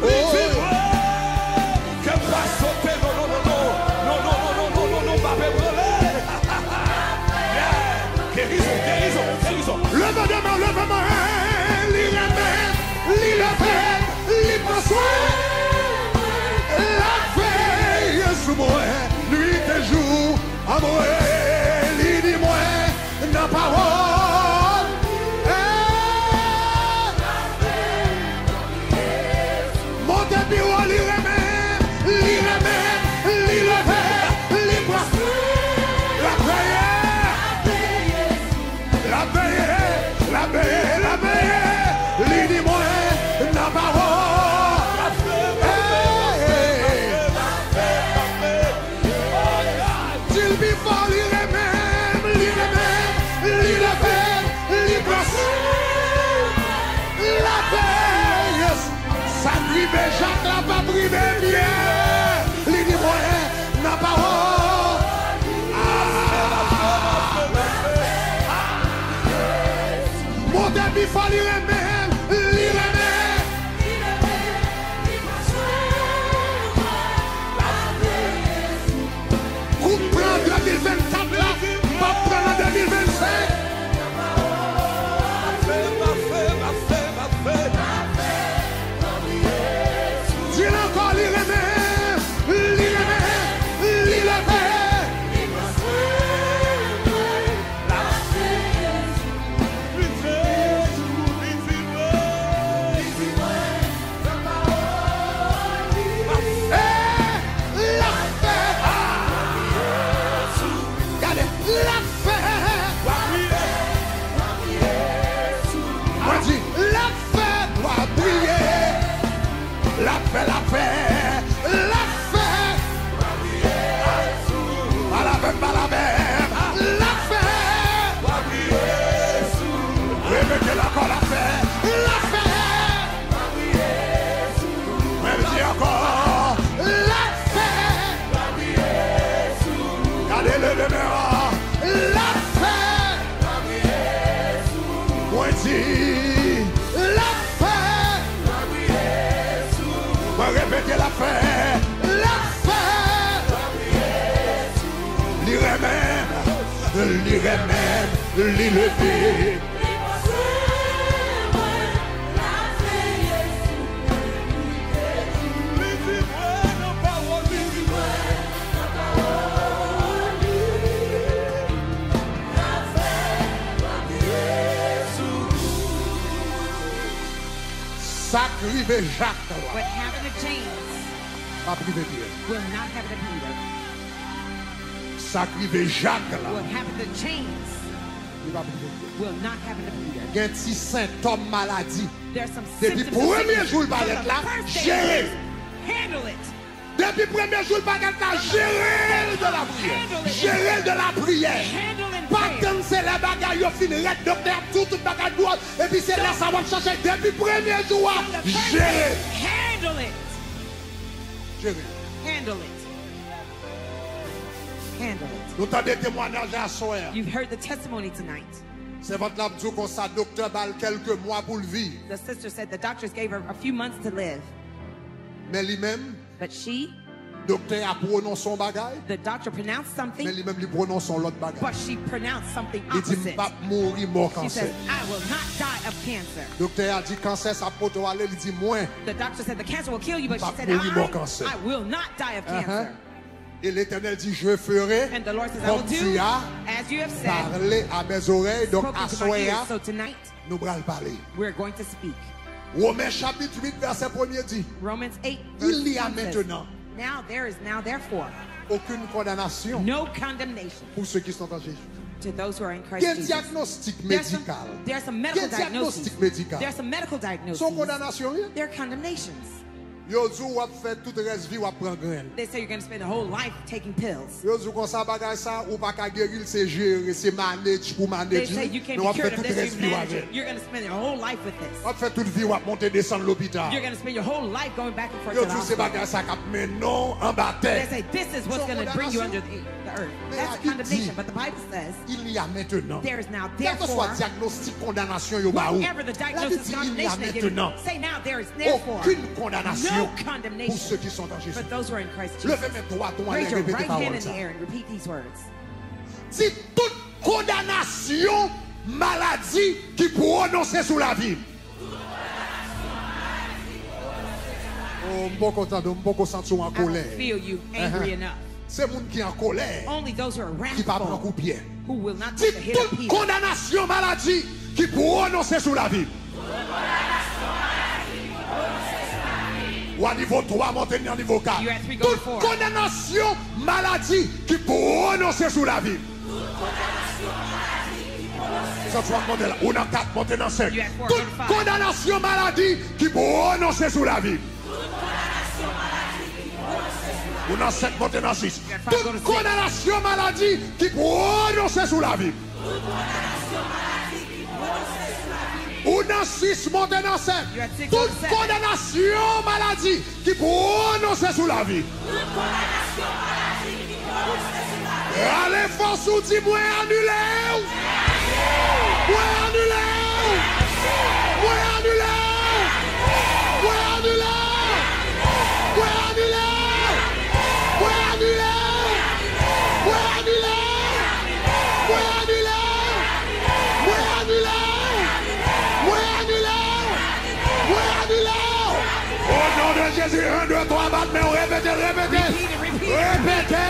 Li di mwen, kè m pa sote, non, non, non, non, non, non, pa pè branle. Yeah. Gerizon, gerizon, gerizon. Leve de men, leve men, li renmen, li leve, li pran swen. L ap veye sou mwen, nuit et jour, anmwe, li di mwen, nan pawòl. Eh! Monte pi wo, li renmen, li renmen, li leve, li pran. L ap veye. L ap veye, l ap veye, l ap veye. Li di mwen, nan pawòl. Hey! Di l pi fò, li renmen m, li renmen m, li leve m, li pran swen. L ap veye. Sa k rive Jak la p ap rive Pyè. Li di mwen, nan pawòl. Ah! Monte pi fò, li renmen, li renmen. Kout pran de mil vennkat la, m p ap pran l an de mil vennsenk. Di l ankò, li renmen, li renmen, li leve. Eh, l ap fè. Gade, l ap fè. Mwen di, l ap fè. W ap priye. L ap fè, l ap fè. L ap fè. Pale avè m, pale avè m. L ap fè. Repete l ankò, l ap fè. L ap fè. Mwen di ankò, l ap fè. Gade, leve men an. L ap fè. Mwen di, l ap fè. Mwen repete, l ap fè. L ap fè. Li renmen m, li renmen m, li leve. Sa k rive Jak la. What happened to James p ap rive Pyè. Will not happen to Peter. Sa k rive Jak la. What happened to James Li p ap rive Pyè. Will not happen to Peter. Gen ti sentòm maladi. There's some symptoms of sickness. Depi premye jou l parèt la, jere l. Handle it. Depi premye jou l parèt la, jere l de lapriyè. Jere l de lapriyè. Pa tann se lè bagay yo fin rèd, doktè ap di w tout bagay dwòl, epi se lè sa w ap chache. Depi premye jou a, jere l. Handle it. Jere l. Handle it. Handle it. Nou tande temwayaj aswè a. You've heard the testimony tonight. Sèvant la ap di w konsa, doktè ba l kèlke mwa pou l viv. The sister said the doctors gave her a few months to live. Men li menm, But she, doktè a pwononse yon bagay, the doctor pronounced something, men li menm li pwononse yon lòt bagay. But she pronounced something opposite. Li di, "M p ap mouri mò kansè." She says, "I will not die of cancer." Doktè a di, "Kansè sa ap pote w ale?" Li di, "Mwen, the doctor said the cancer will kill you, but she said, I, I will not die of cancer." E Letènèl di, "Je ferai comme tu as parlé à mes oreilles." Donk, aswè a, nou pral pale. Women chapit uit, vèsè premye di, "Il n'y a maintenant aucune condamnation pour ceux qui sont en Jésus." Gen dyagnostik medikal. Gen dyagnostik medikal. Se yon kondanasyon, wi. Yo di w w ap fè tout rès vi w ap pran grenn. They say you're going to spend your whole life taking pills. Yo di w konsa bagay sa, ou pa ka geri l, se jere, se manage pou They manage say li, you can't men w be ap fè cured of tout this. rès You vi w manage it. avè l. You're going to spend your whole life with this. W ap fè tout vi w ap monte desann lopital. You're going to spend your whole life going back and forth Yo to the di w se hospital. Bagay sa k ap mennen w anba They tè. Say this is what's Se yon going to bring you under kondanasyon. the, the earth. Men That's la a Bib di, condemnation. But the Bible says il y a maintenant. There is now, Kèlkeswa therefore, dyagnostik kondanasyon yo ba ou, whatever the la Bib diagnosis di il y a condemnation they give you, maintenant. Say now there is therefore Aucune condamnation no pour condemnation ceux qui sont en for Jésus. Those who are in Christ Leve Jesus. Men dwat ou anlè, Raise your repete right hand pawòl in the sa. Air and repeat these words. Di tout kondanasyon maladi ki pwononse sou lavi m. Oh, m poko tande w, m poko santi w an I don't kolè. Feel you angry enough. Se moun ki an kolè Only those who are ki pa pran kou wrathful pye. Who will not Di take the hit of tout peace. Kondanasyon maladi ki pwononse sou lavi m. Ou a nivo twa, monte nan nivo kat. You at three, go to Tout four. Kondanasyon maladi ki pwononse sou lavi m. Santi w ap monte la. Ou nan kat, monte nan senk. You at four, Tout go to five. Kondanasyon maladi ki pwononse sou lavi m. Ou nan senk, monte nan sis. You at five, go to Tout six. Kondanasyon maladi ki pwononse sou lavi m. Ou nan sis, monte nan senk. You at six, go Tout to seven. Kondanasyon maladi ki pwononse sou lavi m. Rale fòs ou di, mwen anile w. Mwen anile w. Mwen anile w. Mwen anile w. Mwen anile w. Mwen anile w. Mwen anile w. Mwen anile w. Mwen anile w. Mwen anile w. Mwen anile w. O non de Jezi, un, deux, trois, bat men w, repete, repete. Repeat it, repeat it, Repete.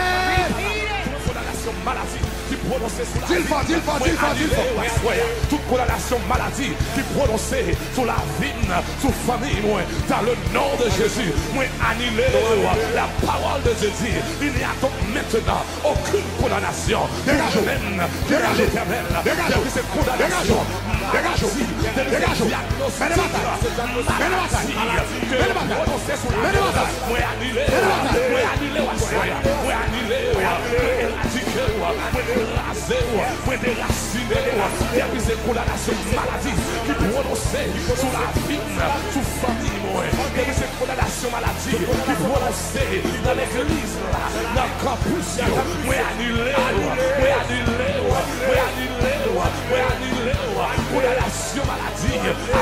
repeat it. Kondanasyon maladi ki pwononse sou lavi. Di l fò, di l fò, di l fò, di l fò. Mwen anile w aswè a. Tout kondanasyon maladi ki pwononse sou lavi m, sou fanmi mwen, dans le nom de Jésus, mwen anile w. La parole de Dieu dit, il n'y a donc maintenant aucune condamnation pour nous-mêmes, dira l'Éternel. Depi se kondanasyon, maladi, depi se dyagnostik, maladi ke pwononse sou lavi m, mwen anile w, mwen anile w aswè a, mwen anile w, mwen eradike w, mwen kraze w, mwen derasine w. Depi se kondanasyon maladi ki pwononse sou lavi m, sou fanmi mwen, depi se kondanasyon maladi ki pwononse nan legliz la, nan kanpis yo, mwen anile w, mwen anile w, mwen anile w, mwen anile w. Kondanasyon maladi,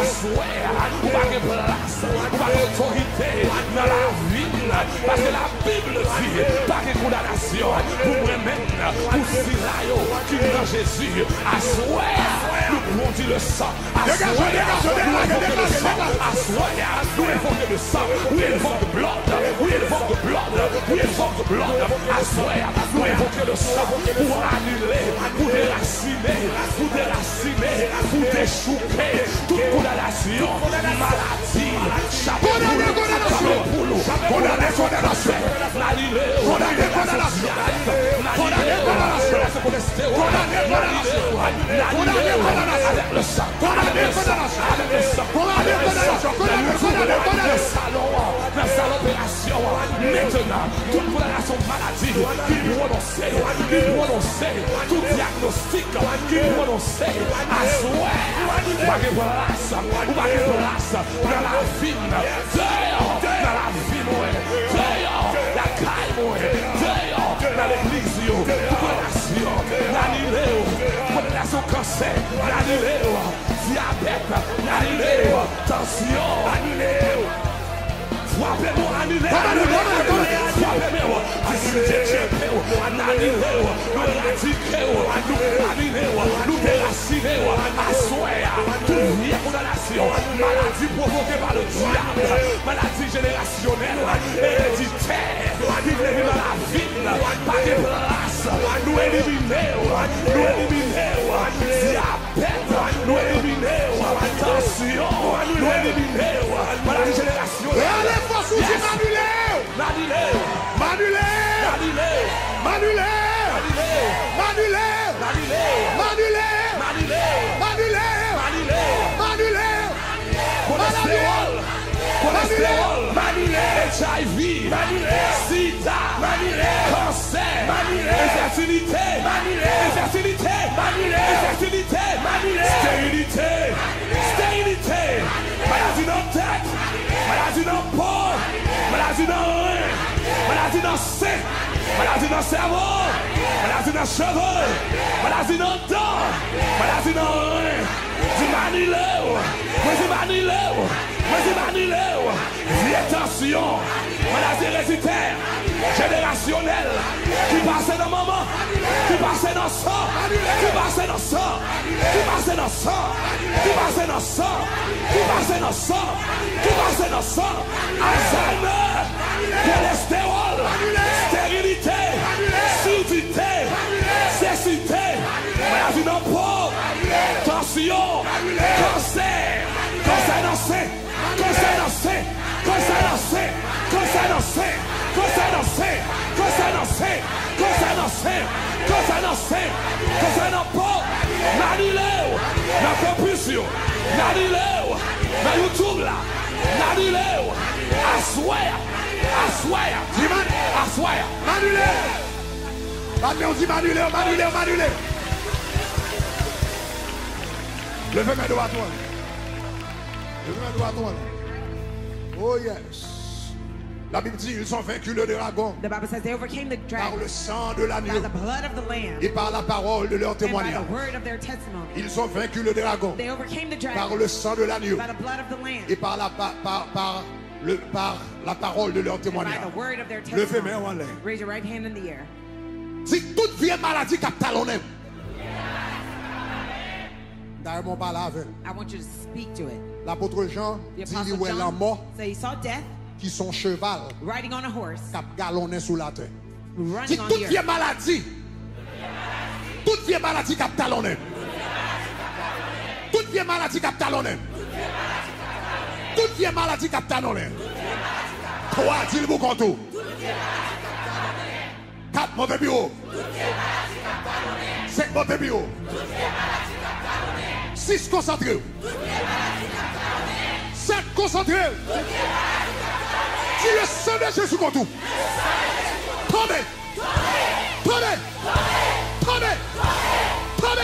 aswè a, ou pa gen plas, ou pa gen otorite nan lavi m, paske Labib di, pa gen kondanasyon pou mwen menm, pou sila yo ki nan Jezi. Aswè a, nou brandi le san. Aswè a, nou envoke le san. Aswè a, nou envoke le san. We invoke the blood. We invoke the blood. We invoke the blood. Aswè a, nou envoke le san pou anile, pou derasine, pou derasine, pou dechouke tout kondanasyon, maladi, chape poul, chape poul, kondanasyon, n anile w, kondanasyon dyabèt, n anile w, kondanasyon kolestewòl, n anile w, n anile w, avèk le san, avèk le san, avèk le san, avèk le san, nan salon an, nan sal operasyon an, mentnan, tout kondanasyon maladi ki pwononse, ki pwononse, tout dyagnostik ki pwononse, aswè a, ou pa gen plas, ou pa gen plas nan lavi m, deyò nan lavi mwen, deyò lakay mwen, deyò nan legliz yo, kondanasyon, n anile w, kondanasyon kansè, n anile w. Dyabèt, n anile w. Tansyon, anile w. Frape men w, anile, anile, anile. Frape men w. Difikilte tchenpe w, n anile w. Nou eradike w. Nou elimine w. Nou derasine w. Aswè a, tout vye kondanasyon, maladi pwovoke pa le dyab, maladi jenerasyonèl, ereditè, ki vle vin nan lavi m, pa gen plas. Nou elimine w. Nou elimine w. Dyab- Pèt, nou elimine w. Tansyon, nou elimine w. Maladi jenerasyon. Rale fòs ou di m anile w. M anile w. M anile w. M anile w. Kolestewòl. Kolestewòl. M anile H I V, sida, kansè, enfètilite, enfètilite, enfètilite, sterilite, sterilite, maladi nan tèt, maladi nan po, maladi nan ren, maladi nan sen, maladi nan sèvo, maladi nan cheve, maladi nan dan, maladi nan ren. Di m anile w. Mwen di m anile w. Mwen di m anile w. Vye tansyon, maladi ereditè, jenerasyonèl, ki pase nan manman, ki pase nan san, ki pase nan san, ki pase nan san, ki pase nan san, ki pase nan san, ki pase nan san, Alzheimer, kolestewòl, sterilite, sidite, sesite, maladi nan po, tansyon, kansè, kansè nan sen, kansè nan sen, kansè nan sen, kansè nan sen, kansè nan sen, kansè nan sen, kansè nan sen, kansè nan sen, kansè nan po, n anile w nan kanpis yo, n anile w nan YouTube la, n anile w aswè a, aswè a, di m, aswè a, n anile. Bat men w, di m anile, m anile, m anile. Leve men dwat ou anlè. Leve men dwat ou anlè. Oh yes. La Bible dit, ils ont vaincu le dragon The Bible says they overcame the par dragon le sang de by l'agneau the blood of the Lamb et par la parole de leur and by the témoignage. Word of their testimony. Ils ont vaincu le dragon They overcame the dragon par le sang de l'agneau by the blood of the Lamb et par la, pa- par, par le, par la parole de leur and by témoignage. The word of their Leve men testimony. Ou anlè. Raise your right hand in the air. Di tout vye maladi k ap talonnen m. Dayè mwen pale avè l. I want you to speak to it. Lapot Jan The di li Apostle wè John lanmò said he saw death ki son cheval riding on a horse, k ap galonnen sou latè. Di running on tout the vye earth. Maladi. Tout vye maladi k ap talonnen. Tout vye maladi k ap talonnen. Tout vye maladi k ap talonnen. Twa, di l pou kont ou. Kat, monte pi wo. Senk, monte pi wo. Sis, konsantre w. Sèt, konsantre w. Di le sang de Jésus kont ou. Tonbe. Tonbe. Tonbe. Tonbe.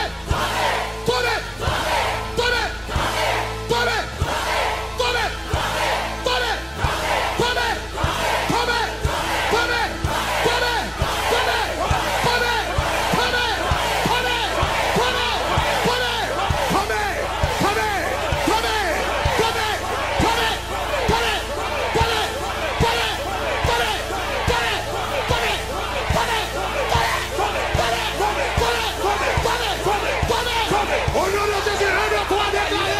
O non de Jezi, en, de, twa, deklare.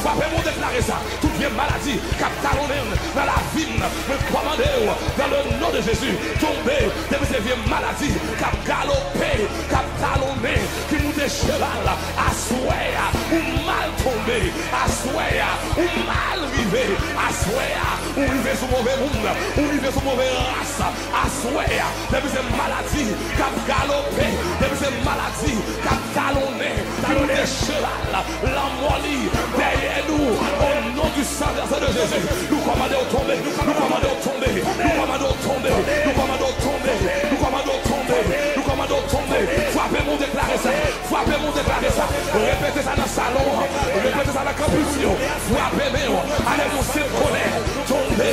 Frape, mwen deklare sa. Tout vye maladi k ap talonnen m nan lavi m, mwen kòmande w, dans le nom de Jésus, tonbe. Depi se vye maladi k ap galope, k ap talonnen, ki moute cheval, aswè a, ou mal tonbe. Aswè a, ou mal rive. Aswè a, ou rive sou move moun, ou rive sou move ras. Aswè a, depi se maladi k ap galope, depi se maladi k ap talonnen, ki moute cheval, lanmò li dèyè nou, o non du sang versé de Jésus, nou kòmande w tonbe, nou kòmande w tonbe, nou kòmande w tonbe, nou kòmande w tonbe, nou kòmande w tonbe, nou kòmande w tonbe. Frape men w deklare sa. Frape men w deklare sa. Repete sa nan salon an. Repete sa nan kanpis yo. Frape men w. Anonse kolè. Tonbe.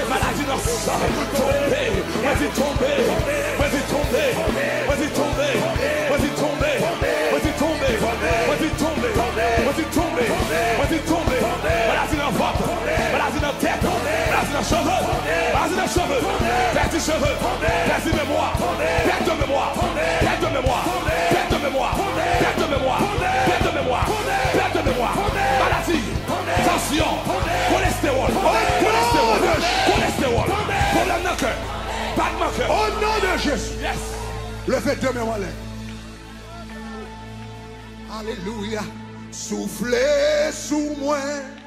Maladi nan san. Tonbe. Mwen di tonbe. Mwen di tonbe. Mwen di tonbe. Mwen di tonbe. Mwen di tonbe. Mwen di tonbe. Mwen di tonbe. Mwen di tonbe. Maladi nan vant. Maladi nan tèt. Maladi nan cheve. Maladi nan cheve. Pèdi cheve. Pèdi memwa. Pèt de memwa. Pèt de memwa. Pèt de memwa. Pèt de memwa. Pèt de memwa. Pèt de memwa. Maladi. Tansyon. Kolestewòl. Kolestewòl. Kolestewòl. Pwoblèm nan kè. Batman kè. Au nom de Jésus. Yes. Leve de men w anlè. Alelouya. Soufle sou mwen.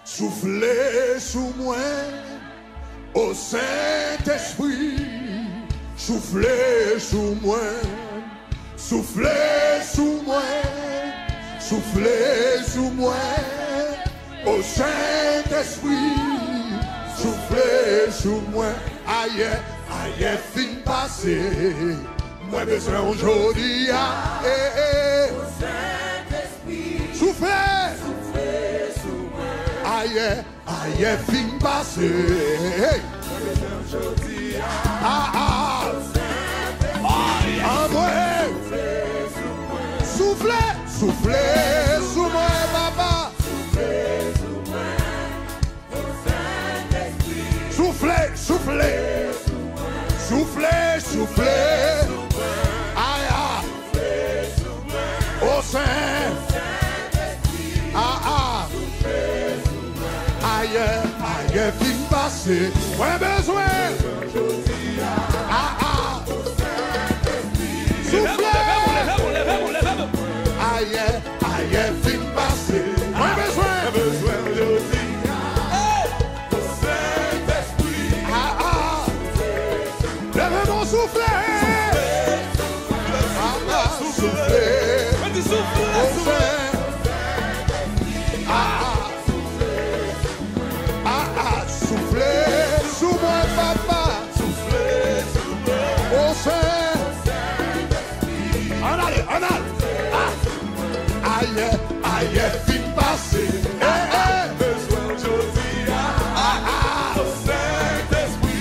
Soufle sou mwen, o Sentespri, soufle sou mwen, soufle sou mwen, soufle sou mwen, O Sentespri, soufle sou mwen. Ayè, ayè fin pase. Mwen bezwen w jodi a. Eh, eh. Soufle. Ayè, ayè fin pase. Hey. Ah, ah. Anmwe. Soufle, soufle sou mwen, papa. Soufle, soufle. Soufle, soufle. Aya. O Sen. Ah, ah. Ayè, ayè fin pase. Mwen bezwen. Ah, ah. Soufle. Ayè, ayè fin pase. Mwen bezwen. Mwen bezwen jodi. Hey! Sentespri. Ah, ah. Leve men w, soufle. Ah, ah, soufle. Mwen di soufle, soufle. Ah, ah. Ah, ah, soufle sou mwen, papa. Soufle sou mwen. O Sen. Ann ale, ann ale. Ah. Ayè, ayè fin pase. Eh, eh. Bezwen jodi a. Ah, ah. O Sentespri.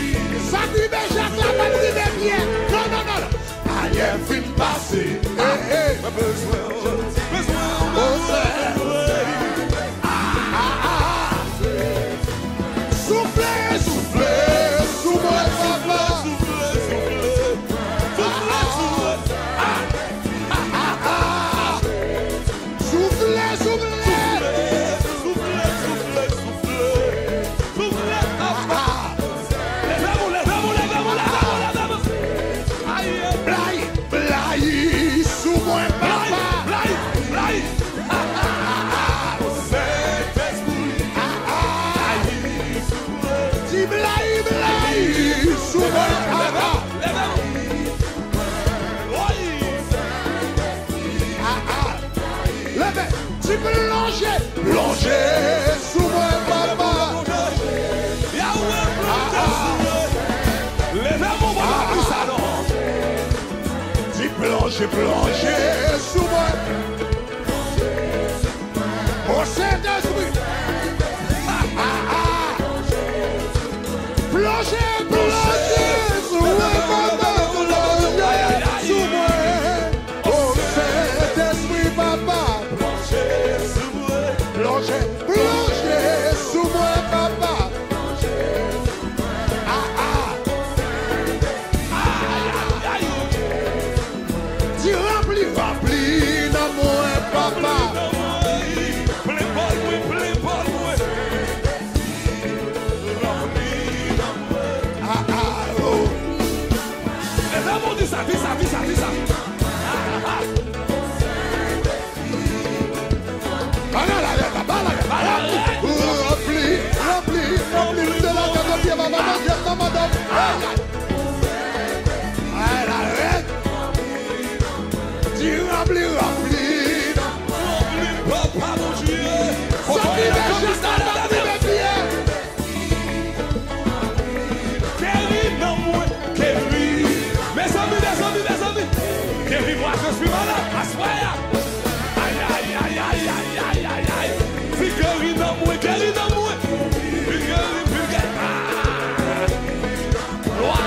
Sa k rive Jak la pa t rive Pyè. Non, non, non, non. Ayè fin pase. Eh, eh. Mwen bezwen w. Bezwen w. O Sen. Ah, ah, ah. Soufle, soufle sou mwen, papa. Soufle, soufle. Soufle, soufle. Ah, ah, ah, ah. Soufle, soufle. Soufle, soufle, soufle. Soufle, papa. Leve men w, leve men w, leve men w, leve men w, leve men w. Aye. Blayi, blayi sou mwen, papa. Blayi, blayi, blayi. Sentespri. Blayi sou mwen. Di blayi, blayi sou mwen, papa. Leve men w. Woy. Ah, ah. Leve, di plonje, plonje sou mwen, papa. Yahweh, plonje sou mwen. Leve men w, papa, pou sa non. Di plonje, plonje sou mwen. O Sentespri. Ah, ah, ah. Plonje, plonje sou mwen, papa, plonje sou mwen. O Sentespri, papa. Plonje, plonje sou mwen, papa. Ah, ah. Ay, ay, ay. Di ranpli, ranpli nan mwen, papa. Plen bòl mwen, plen bòl mwen. Ah, ah, oh. Leve men w, di sa, di sa, di sa, di sa. Ah, ah. Ann ale avèk la, ann ale avèk la, ranpli, ranpli, ranpli, ranpli, mete lakay nan pye, papa, Bondye, nan madanm. Ay, ay. Ay, la règ. Di ranpli, ranpli. Ranpli, papa Bondye. Sa ki deja sa, sa ki deja. Geri nanm mwen, geri. Mezanmi, mezanmi, mezanmi. Geri mwen, je suis malade, aswè a. Ay, ay, ay. Di geri nanm mwen, geri nanm mwen. Vin geri, vin geri. Ah! Glwa!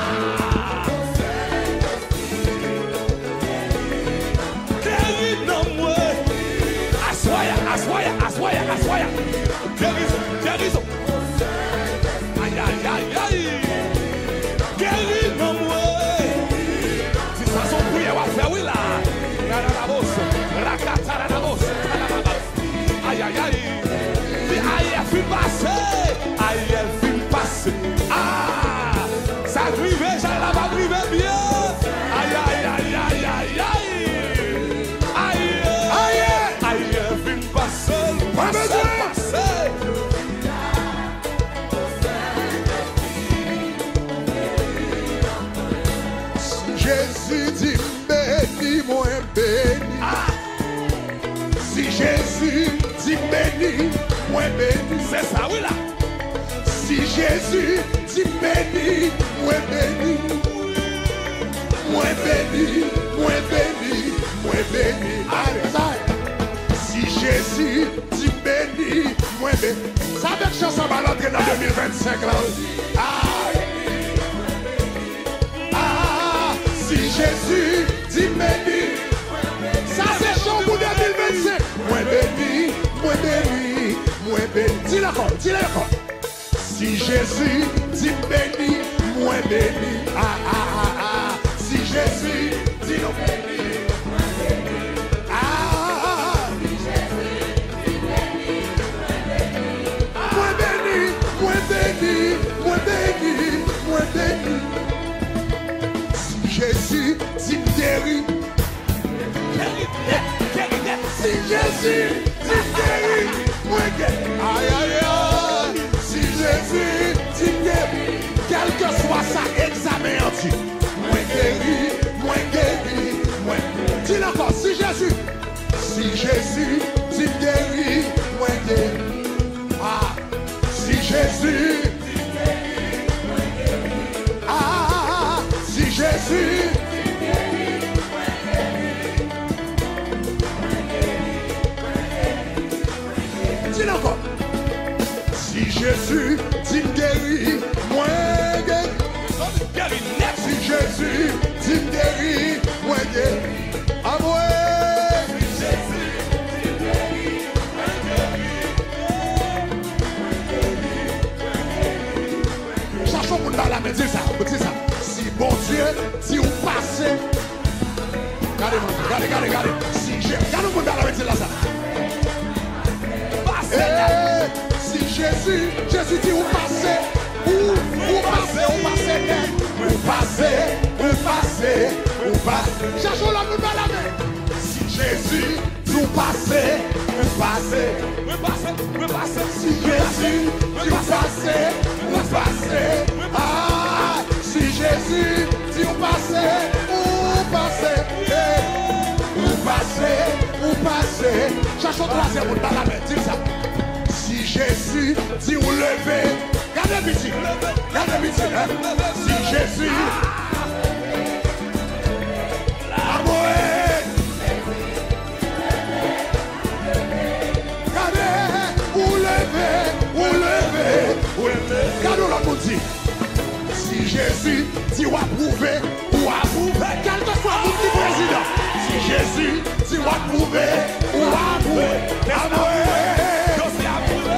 Geri nanm mwen. Aswè a, aswè a, aswè a, aswè a. Gerizon, gerizon. Ay, ay, ay, ay. Geri nanm mwen. Ti sa se yon priyè w ap fè wi la. Nananabos, rakataranabos, tananabos. Ay, ay, ay. Di ayè fin pase. Ayè fin pase. Ah! Sa k rive, jan la pa rive byen. Ay, ay, ay, ay, ay, ay. Ayè. Ayè. Ayè fin pase. Pase, pase. Si Jezi di m beni, mwen beni. Ah! Si Jezi di m beni, mwen Beni. Se sa wi la. Si Jezi di m beni, mwen beni. Mwen beni, mwen beni, mwen beni. Ale, sa. Si Jezi di m beni, mwen beni. Sa avèk chan sa ba l antre nan de mil vennsenk la wi. Ah. Ah, si Jezi di m beni. Sa se chan pou de mil vennsenk. Mwen beni, mwen beni, mwen beni. Di l ankò, di l ankò. Si Jezi di m beni, mwen beni. Ah, ah, ah, ah. Si Jezi di nou beni, mwen beni. Ah. Mwen beni, mwen beni, mwen beni, mwen beni. Si Jezi di m geri, geri nèt, geri nèt. Si Jezi di m geri, mwen geri. Ay, ay, ay. Si Jezi di m geri, kèlkeswa sa egzamen an di, mwen geri, mwen geri, mwen. Di l ankò, si Jezi. Si Jezi di m geri, mwen geri. Ah, si Jezi. Ah, si Jezi. Di l ankò. Si Jezi di m geri, mwen geri. Geri nèt. Si Jezi di m geri, mwen geri. Amwey! Chache yon moun ba l lamen, di l sa, di l sa. Si Bondye di w pase. Gade, gade, gade, gade. Si Je-, gade yon moun ba l lamen, di l la sa. Pase. Eh, si Jezi, Jezi di w pase. Ou, ou pase, ou pase nèt. Ou pase, ou pase, ou pase. Chache yon lòt moun ba l lamen. Si Jezi di w pase, ou pase. Mwen pase, mwen pase. Si Jezi di w pase, ou pase. Ah, si Jezi di w pase, ou pase. Eh, ou pase, ou pase. Chache yon twazyèm moun ba l lamen, di l sa. Si Jezi di w leve, gade piti, gade piti, hein? Si Jezi, amwey! Gade, ou leve, ou leve, ou leve. Gade yon lòt moun di. Si Jezi di w apwouve, ou apwouve. Kèlkeswa moun ki prezidan. Si Jezi di w apwouve, ou apwouve. Amwey! Dosye apwouve.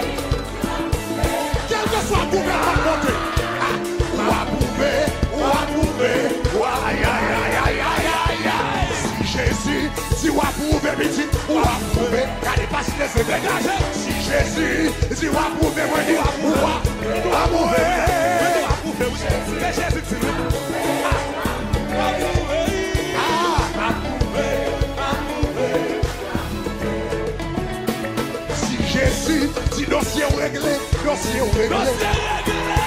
Kèlkeswa gouvènman k monte, ah, ou apwouve, ou apwouve, ou a-, ay, ay, ay. Si Jezi di w apwouve, pitit, ou apwouve. Gade, pa site se degaje. Si Jezi di w apwouve, mwen di, ou a-, amwey. Mwen di w apwouve, wi. Se Jezi ki di, wi. Ah, apwouve, apwouve, apwouve. Si Jezi di dosye w regle, dosye w regle. Dosye regle!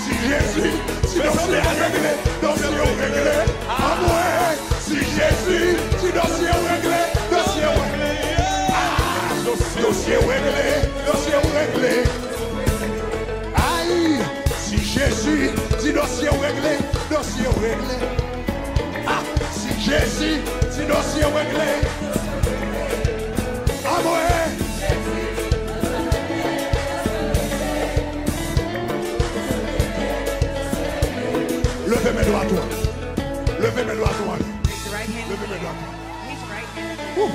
Si Jezi di dosye w regle, dosye w regle. Amwey! Si Jezi di dosye w regle, dosye w regle. Ah! Dosye w regle, dosye w regle. Ay! Si Jezi di dosye w regle, dosye w regle. Ah, si Jezi di dosye w regle. Amwey! Leve men dwat ou an. Leve men dwat ou an. Leve men dwat ou an. Woo!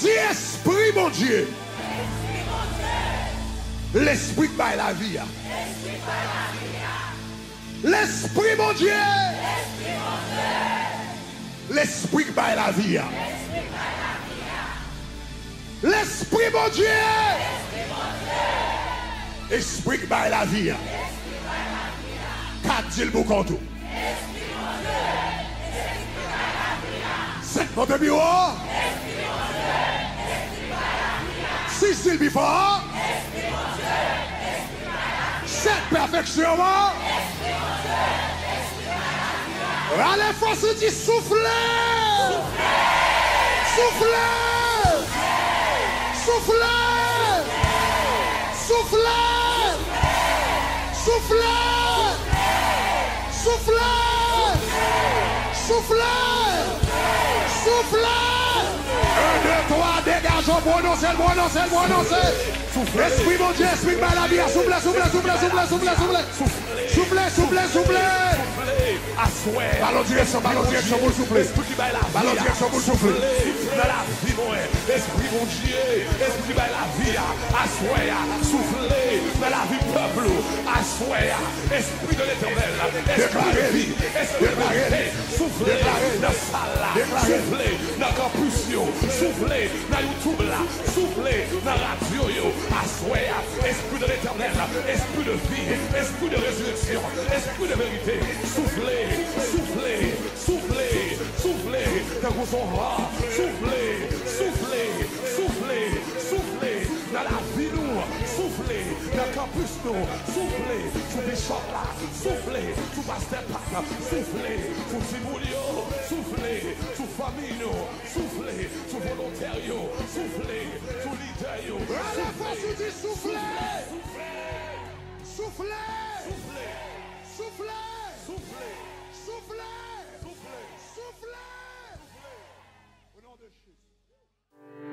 Di, Espri Bondye. Lespri k bay lavi a. Lespri Bondye. Lespri k bay lavi a. Lespri Bondye. Espri k bay lavi a. Ka di l pou kont ou. Senk, monte pi wo. Sis, di l pi fò. Sèt, Pèfeksyon an. Rale fòs ou di, soufle! Soufle! Soufle! Soufle! Soufle! Soufle! Soufle! Un, deux, trois, degaje w, pwononse l, pwononse l, pwononse l. Espri Bondye, espri k bay lavi a, soufle, soufle, soufle, soufle, soufle, soufle. Soufle, soufle, soufle. Aswè a. Ba l yon direksyon, ba l yon direksyon pou l soufle. Espri ki bay lavi a. Ba l yon direksyon pou l soufle. Soufle nan lavi mwen. Espri Bondye, espri ki bay lavi a. Aswè a, soufle nan lavi pèp ou. Aswè a, espri de Letènèl, espri de vi, espri de verite, soufle nan sal la, soufle nan kanpis yo, soufle nan YouTube la, soufle nan radyo yo. Aswè a, espri de Letènèl, espri de vi, espri de rezireksyon, espri de verite, soufle, soufle, soufle, soufle, tankou son van, soufle, soufle, soufle, soufle nan lavi nou, soufle nan kanpis nou, soufle sou bishop la, soufle sou pastè Pat, soufle sou timoun yo, soufle sou fanmi nou, soufle sou volontè yo, soufle sou lidè yo. Rale fòs ou di, soufle! Soufle! Soufle! Soufle! Soufle! Soufle! Soufle! Au nom de Jésus.